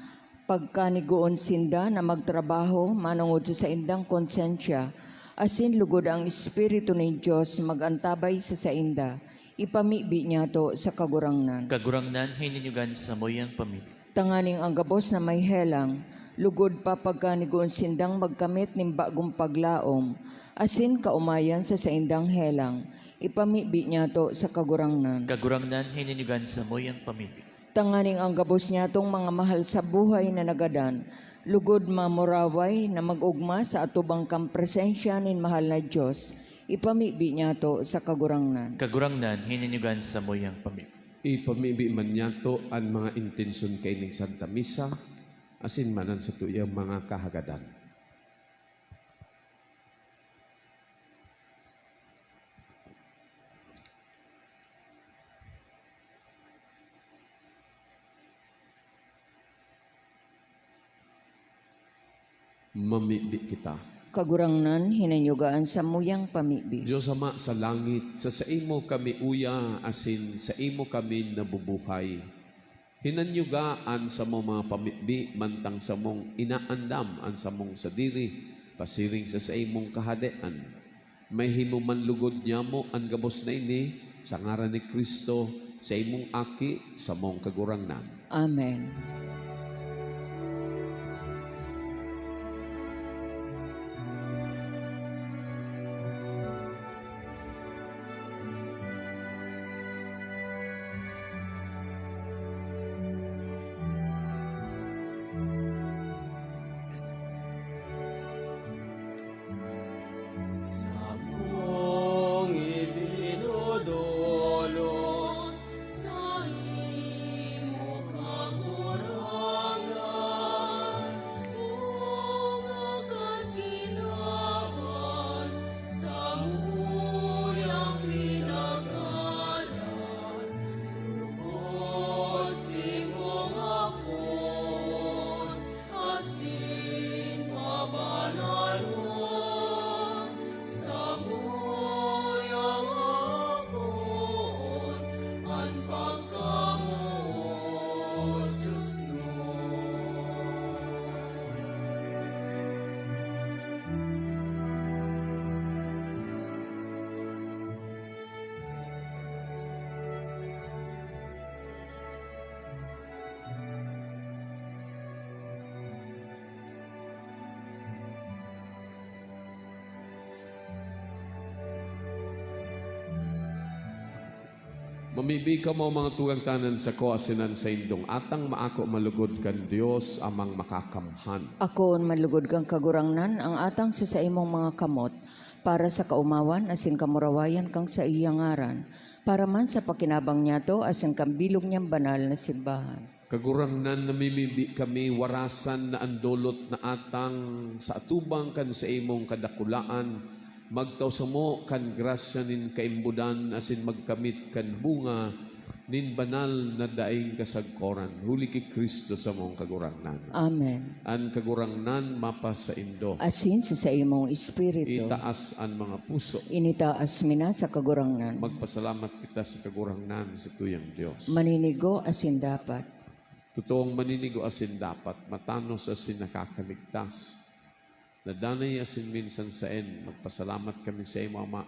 pagkanigoon sinda na magtrabaho manongod sa saindang konsensya, asin lugod an Espiritu nin Dios mag-antabay sa sainda, ipamibi niyato sa Kagurangnan. Kagurangnan, hinanyuga an samuyang pamibi. Tanganing an gabos na may helang, lugod pa pagkanigoon sindang magkamit nin bagong paglaom, asin kaomayan sa saindang helang, ipamibi niyato sa Kagurangnan. Kagurangnan, hinanyuga an samuyang pamibi. Tanganing an gabos niyatong mga mahal sa buhay na nagadan, lugod mamuraway na mag-ogma sa atubang kan presensya nin mahal na Dios, ipamibi niyato sa Kagurangnan. Kagurangnan, hinanyuga an samuyang pamibi. Ipamibi man niyato an mga intensyon kaining Santa Misa, asin man an satuyang mga kahagadan. Mamibi kita. Kagurangnan, hinanyuga an samuyang pamibi. Dios Ama sa langit, sa saimo kami uya asin saimo kami nabubuhay. Hinanyuga an samong mga pamibi mantang samong inaandam an samong sadiri pasiring sa saimong Kahadean. Mahimo man lugod nyamo an gabos na ini, sa ngaran ni Cristo, saimong Aki, samong Kagurangnan. Amen. Samong idinodolot saimo, Kagurangnan, bunga kan kinaban samuyang pinagkalat, lugod simong hapot asin pabanalon samuyang hapon an pagkamoot, Diosnon. Mamibi kamo, mga tugang, tanganing sako asin an saindong atang maako malugod kan Dios Amang Makakamhan. Akoon malugod kan Kagurangnan ang atang sa saimong mga kamot, para sa kaomawan asin kamurawayan kan saiyang ngaran, para man sa pakinabang niyato asin kan bilog niyang banal na simbahan. Kagurangnan, namimibi kami, warasan na an dolot na atang sa atubang kan saimong kadakulaan magtao samo kan grasya nin kaimbodan asin magkamit kan bunga nin banal na daing kasagkoran, huli ki Cristo samong Kagurangnan. Amen. An Kagurangnan mapasaindo. Asin sa saimong espiritu. Itaas an mga puso. Initaas mi na sa Kagurangnan. Magpasalamat kita sa Kagurangnan, sa tuyang Dios. Maninigo asin dapat. Totoong maninigo asin dapat, matanos asin nakakaligtas. Na danay asin minsan saen, magpasalamat kami saimo, Ama,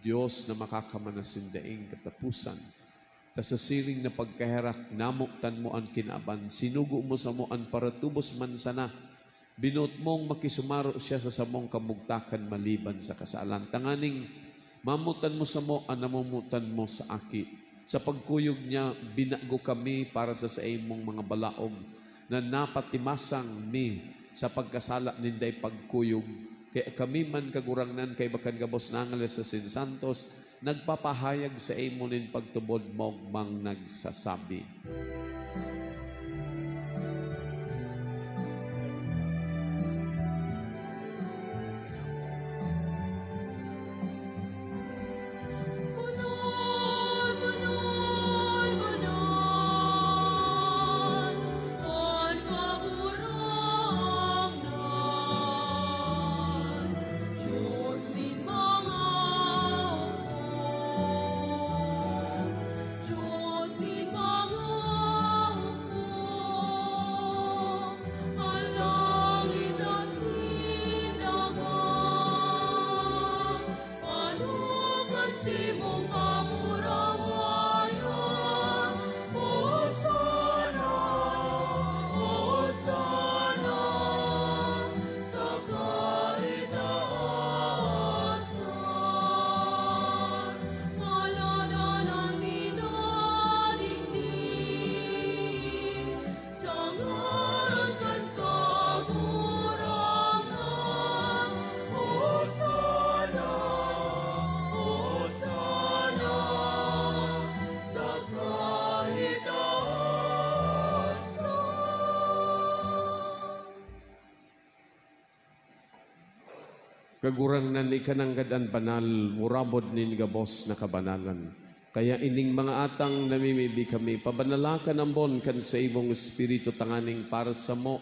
Dios na makakaman asin daing kataposan. Ta sa siring na pagkaherak, namotan mo an kinaban, sinugo mo samo an paratubos man sana. Binoot mong makisumaro siya sa samong kamugtakan maliban sa kasalan, tanganing mamotan mo samo an namomotan mo sa Aki. Sa pagkuyog niya, binago kami para sa saimong mga balaog, na napatimasang mi sa pagkasala nin dai pagkuyog. Kaya kami man, Kagurangnan, kaiba kan gabos na angeles asin santos, nagpapahayag saimo nin pagtubod, maogmang nagsasabi. Diyos nin mga hukbo, Diyos nin mga hukbo, an langit asin daga, ano kan simong kamurawayan, Hosanna, Hosanna, sa kaitaasan, ngaladan an minadigdi, sa ngaran kan Kagurangnan. Hosanna, Hosanna, sa kaitaasan. Kagurangnan, ika nanggad an banal, murabod nin gabos na kabanalan. Kaya ining mga atang namimibi kami, pabanala kan ambon kan saimong Espiritu tanganing para samo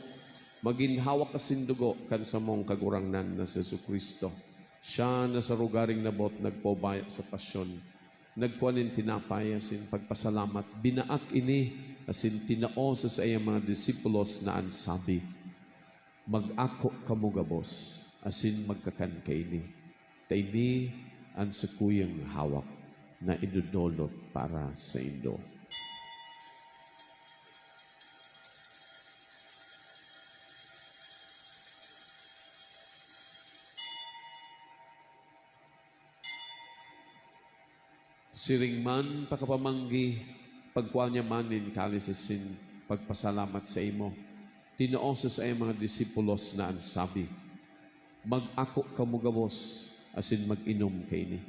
Magin hawak asin dugo kan samong Kagurangnan na si Jesu-Cristo. Siya na sa rogaring nabot nagpaubaya sa pasyon, nagkua nin tinapay asin pagpasalamat, binaak ini asin tinao sa saiyang mga disipulos na an sabi, "Mag-ako kamo gabos asin magkakan kaini, ta ini an sakuyang hawak na idodolot para saindo." Siring man pakapamanggi, pagkua niya man nin kalis asin pagpasalamat saimo, tinao sa saiyang mga disipulos na an sabi, "Mag-ako kamo gabos asin mag-inom kaini.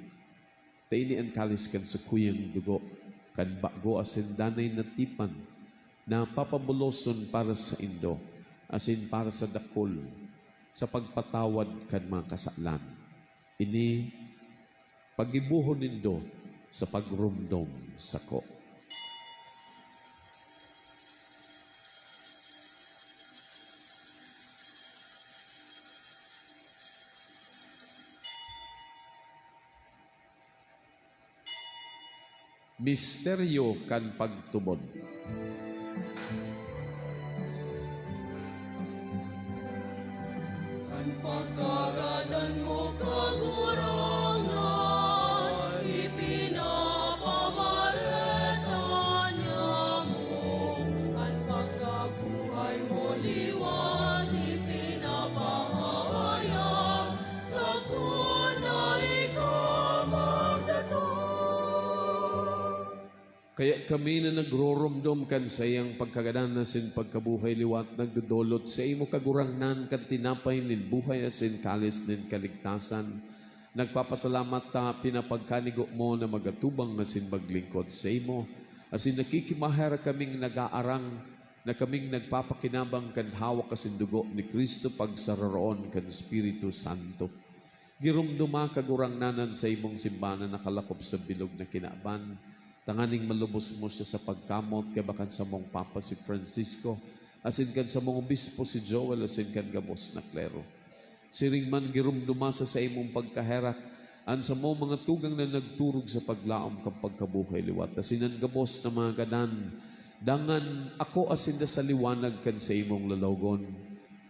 Ta ini an kalis kan sakuyang dugo, kan bago asin danay na tipan, na papabuloson para saindo asin para sa dakul sa pagpatawad kan mga kasalan. Ini paggibohon nindo sa pagromdom sako." Misteryo kan pagtubod. An pagkagadan mo, Kagurangnan, ipinapamareta niamo. An pagkabuhay mo, liwat, ipinapahayag, sakuna ika magdatong. Kaya kami na nagroromdom kan saiyang pagkagadan asin pagkabuhay liwat, nagdodolot saimo, Kagurangnan, kan tinapay nin buhay asin kalis nin kaligtasan. Nagpapasalamat ta pinapagkanigo mo na magatubang asin maglingkod saimo, asin nakikimaherak kaming nagaarang na kaming nagpapakinabang kan hawak asin dugo ni Cristo pagsararoon kan Espiritu Santo. Giromdoma, Kagurangnan, an saimong simbahan na nakalakop sa bilog na kinaban, tanganing malubos mo siya sa pagkamot, kaiba kan samong Papa si Francisco, asin kan samong Obispo si Joel, asin kan gabos na klero. Siring man, giromdoma sa saimong pagkaherak an samong mga tugang na nagturog sa paglaom kan pagkabuhay liwat, asin an gabos na mga gadan, dangan ako asin da sa liwanag kan saimong lalawogon.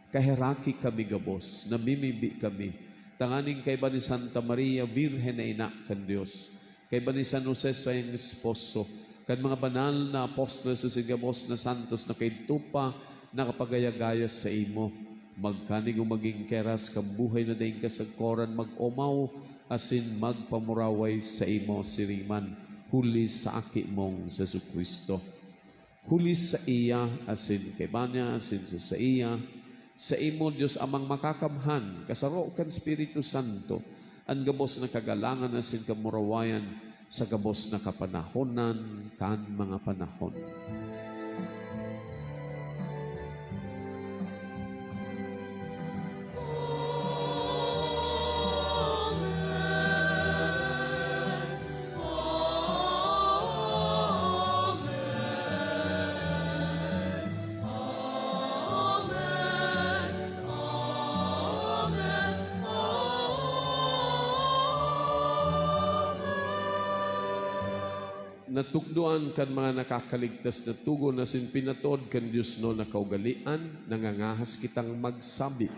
Kaheraki kami gabos, namimibi kami, tanganing kaiba ni Santa Maria, Birhen na ina kan Dios, kaiba ni San Jose, saiyang esposo, kan mga banal na apostoles asin gabos na santos na kaidto pa nakapagayagaya saimo, magkanigo magin keras kan buhay na daing kasagkoran, mag-omaw asin magpamuraway saimo siring man, huli sa Aki mong Jesu-Cristo. Huli saiya, asin kaiba niya, asin sa saiya, saimo, Dios Amang Makakamhan, kasaro kan Espiritu Santo, an gabos na kagalangan asin kamurawayan sa gabos na kapanahonan kan mga panahon. Natukdoan kan mga nakakaligtas na togon asin pinatod kan diosnon na kaugalean, nangangahas kitang magsabi.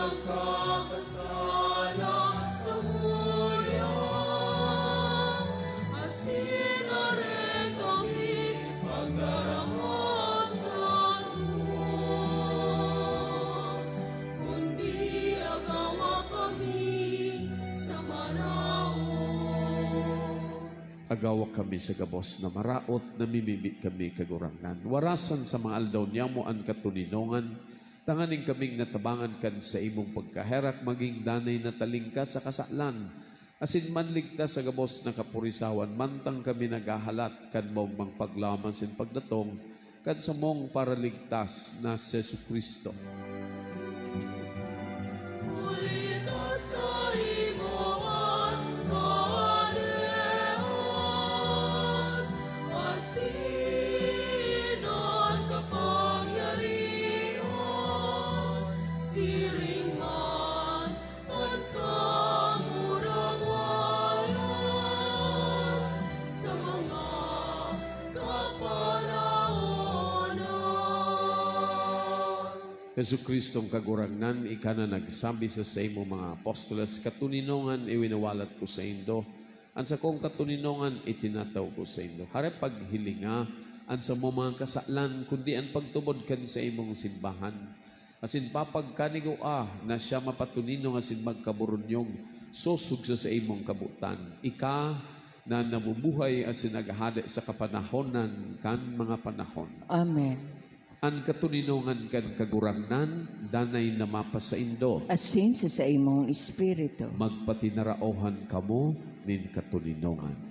Nakakasala samuya, asin areka mi pagdarahas sa Dios, kundi agawa kami sa maraot. Agawa kami sa gabos na maraot, namimibi kami, Kagurangnan. Warasan sa mga aldaw niyamo an katoninongan, tanganing kaming natabangan kan saimong pagkaherak, magin danay na talingkas sa kasalan, asin manligtas sa gabos na kapurisawan, mantang kami naghahalat kan maogmang paglaom asin pagdatong kan samong Paraligtas na si Jesu-Cristo. Huli ta saimo an kaharian, asin an kapangyarihan, siring man an kamurawayan sa mga kapanahonan. Jesu-Cristong Kagurangnan, ika na nagsabi sa saimong mga apostoles, "Katoninongan iwinawalat ko saindo, an sakong katoninongan itinatao ko saindo." Hare paghilinga an samong mga kasalan, kundi an pagtubod kan saimong simbahan. Asin papagkanigua na siya mapatoninong asin magkaburunyog sosog sa saimong kabotan. Ika na nabubuhay asin naghahade sa kapanahonan kan mga panahon. Amen. An katoninongan kan Kagurangnan danay na mapasaindo. Asin sa saimong espiritu. Magpatinaraohan kamo nin katoninongan.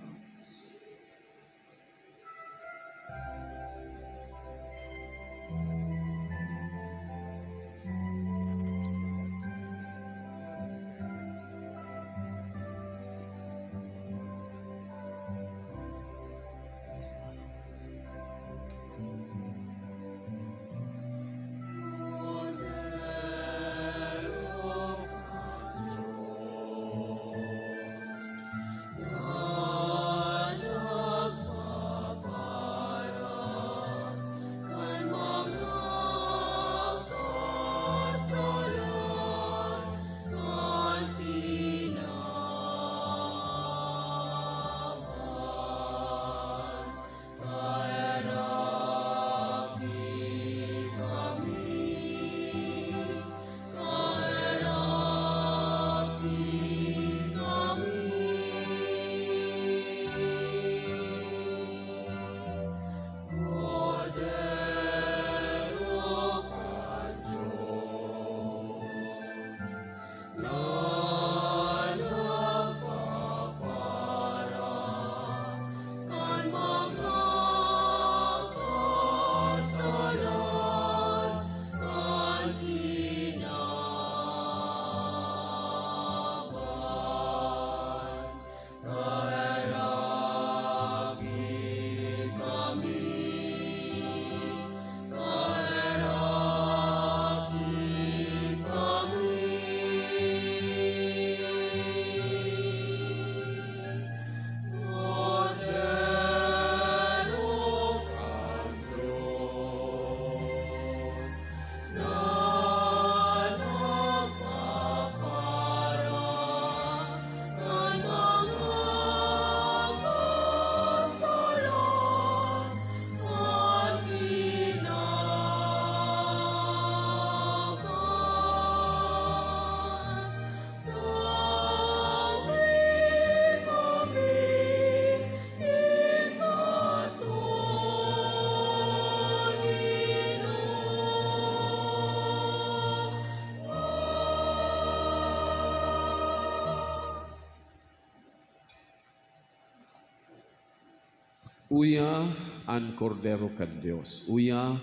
Uya an Kordero kan Dios. Uya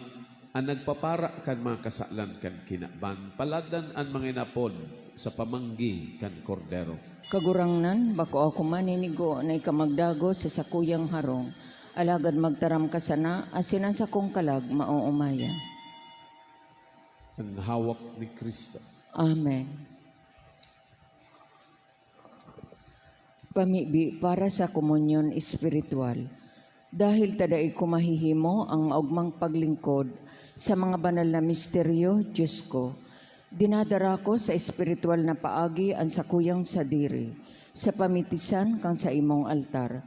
an nagpapara kan mga kasalan kan kinaban. Paladan an mga inapod sa pamanggi kan Kordero. Kagurangnan, bako ako maninigo na ika magdagos sa sakuyang harong, alagad magtaram ka sana, asin an sakong kalag maoomayan. An hawak ni Cristo. Amen. Pamibi para sa komunyon espiritual. Dahil ta dai ko mahihimo ang maogmang paglingkod sa mga banal na misteryo, Diyos ko, Dinadara ko sa espiritual na paagi an sakuyang sadiri sa pamitisan kan saimong altar.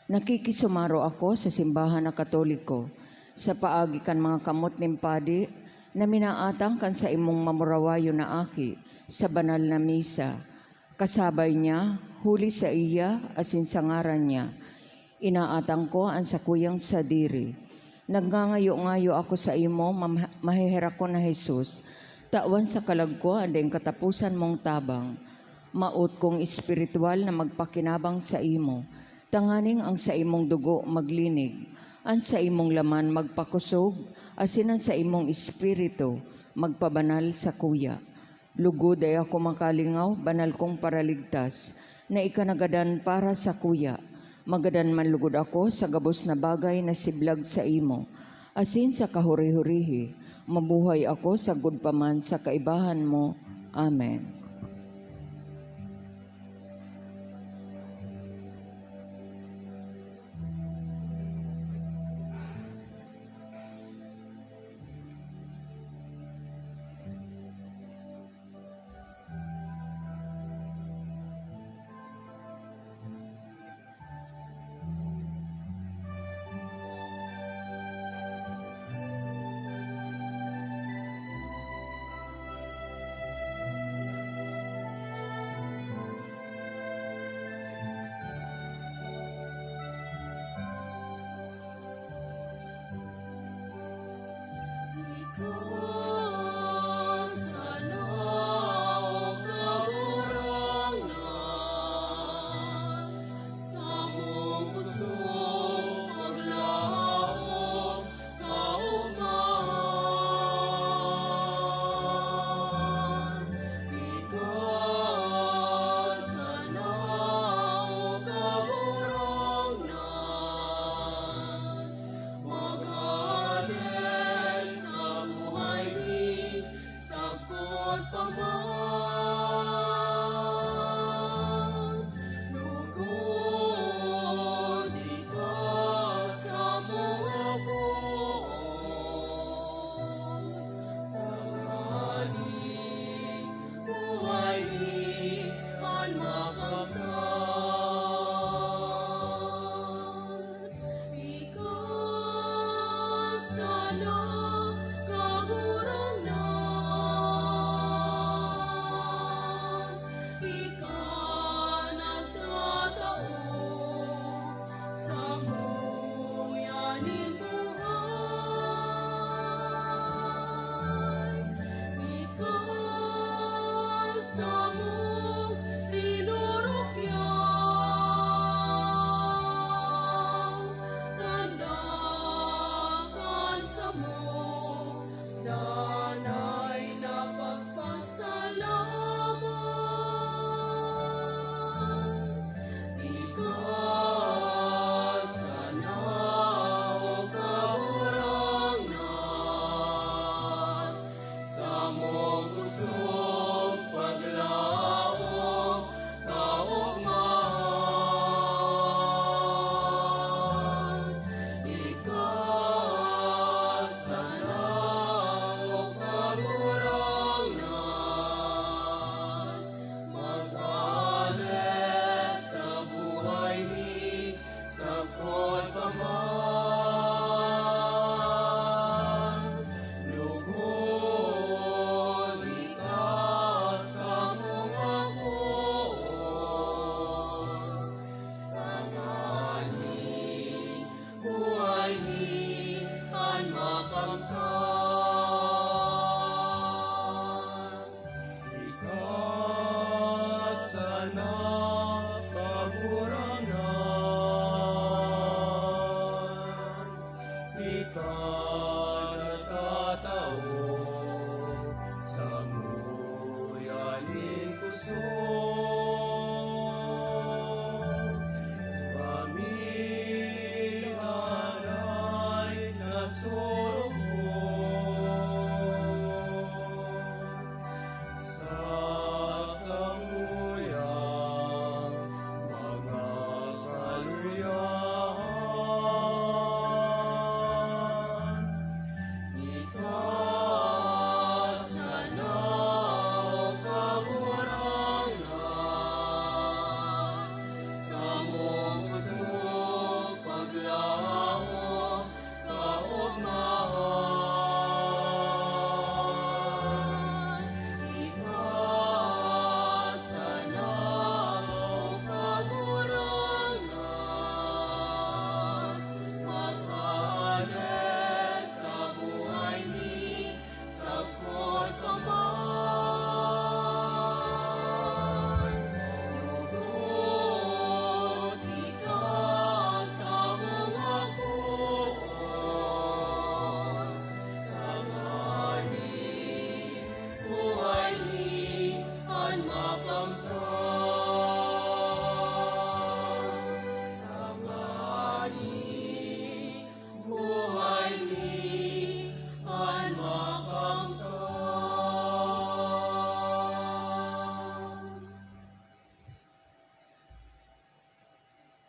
Nakikisumaro ako sa simbahan na Katoliko sa paagi kan mga kamot nin padi na minaatang kan saimong mamurawayon na aki sa banal na misa. Kasabay niya, huli sa iya asin sa ngaran niya, inaatang ko an sakuyang sadiri. Nagngangayo-ngayo ako saimo, mam-, maheherakon na Jesus, tawan sa kalag ko an daing kataposan mong tabang. Maot kong espiritual na magpakinabang saimo, tanganing ang saimong dugo maglinig, an saimong laman magpakusog, asin an saimong espiritu magpabanal sakuya. Lugod dai ako makalingaw, banal kong Paraligtas, na ika nagadan para sakuya. Magadan man lugod ako sa gabos na bagay na siblag saimo, asin sa kahuri-hurihi, mabuhay ako sagkod pa man sa kaibahan mo. Amen. Ika sana, O Kagurangnan, samong pusong paglaom, kaogmahan. Ika sana, O Kagurangnan, maghale sa buhay mi, sagkod pa man. Lugod ika sa mga poon, tanganing buhay mi an makamtan. Ika sana, Kagurangnan, ika nagtatao samuya nin buhay. Ika samong rinurukyaw, tanda kan samong danay na pagpasalamat.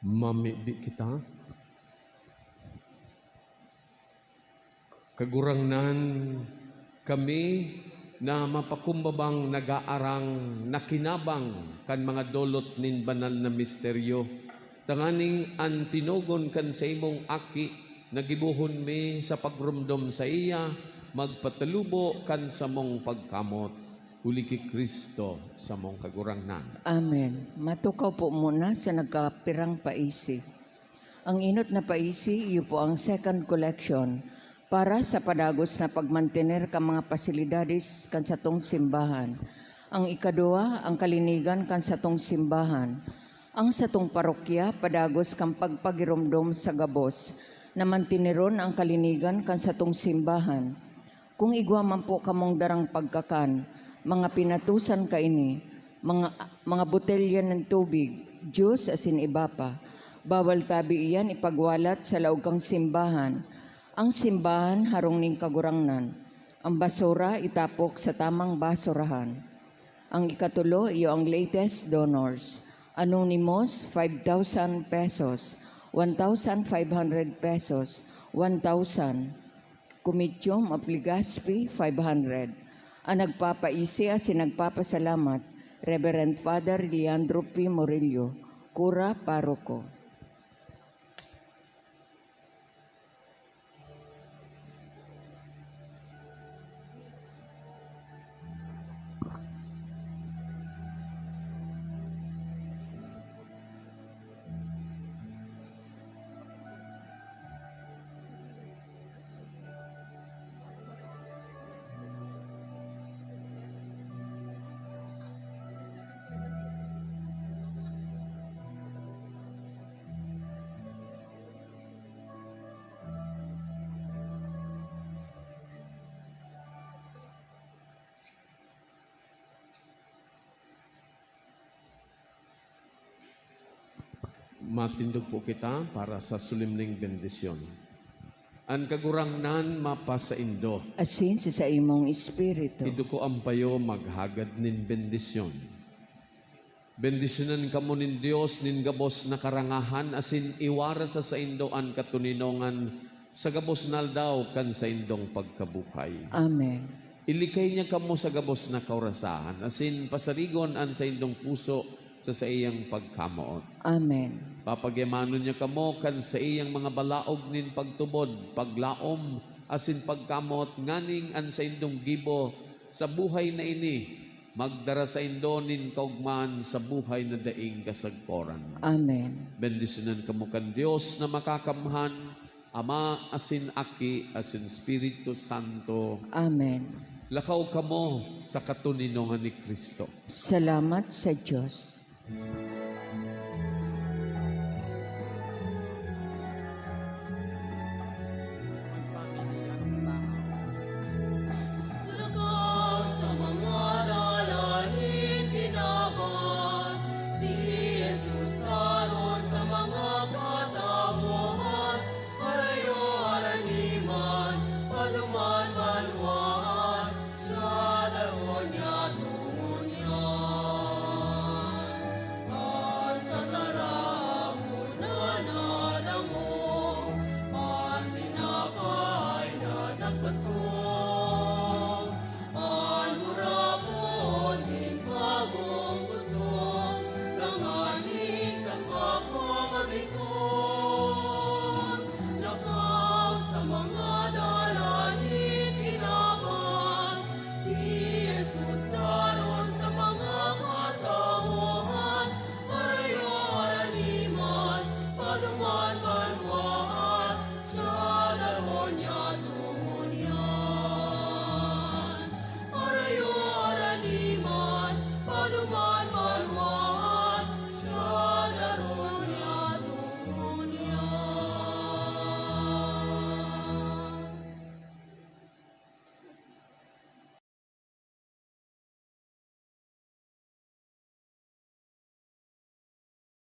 Mamibi kita. Kagurangnan, kami na mapakumbabang nag-aarang nakinabang kan mga dolot nin banal na misteryo, tanganing an tinogon kan saimong Aki na gibohon mi sa pagromdom saiya, magpatalubo kan samong pagkamot. Huli ki Cristo, samong Kagurangnan. Amen. Matukaw po muna sa nagkapirang paisi. Ang enot na paisi, iyo po ang second collection para sa padagos na pagmantener kan mga pasilidades kan satong simbahan. Ang ikaduwa, ang kalinigan kan satong simbahan. Ang satong parokya, padagos kan pagpagiromdom sa gabos na manteneron ang kalinigan kan satong simbahan. Kung igwa man po kamong darang pagkakan, mga pinatusan kaini, mga, mga botelya nin tubig, juice asin iba pa, bawal tabi iyan ipagwalat sa laog kan simbahan. Ang simbahan harong nin Kagurangnan. Ang basura itapok sa tamang basurahan. Ang ikatulo, iyo ang latest donors. Anonymous, five thousand pesos. One thousand five hundred pesos. One thousand. Comitium of Legazpi, five hundred. Ang nagpapaisi asin nagpapasalamat, Reverend Father Leandro P. Murillo, Kura, Paroko. Matindog po kita para sa solemneng bendisyon. An Kagurangnan mapasaindo. Asin sa saimong espiritu. Iduko an payo, maghagad nin bendisyon. Bendisyonan kamo nin Dios nin gabos na karangahan asin iwara sa saindo an katoninongan sa gabos na aldaw kan saindong pagkabuhay. Amen. Ilikay niya kamo sa gabos na kaurasahan, asin pasarigon an saindong puso sa saiyang pagkamoot. Amen. Papagyamanun niya kamo kan saiyang mga balaog nin pagtubod, paglaom, asin pagkamoot, nganing an saindong gibo sa buhay na ini magdara saindo nin kaogmahan sa buhay na daing kasagkoran. Amen. Bendisyonan kamo kan Dios na Makakamhan, Ama asin Aki asin Espiritu Santo. Amen. Lakaw kamo sa katoninongan ni Cristo. Salamat sa Dios.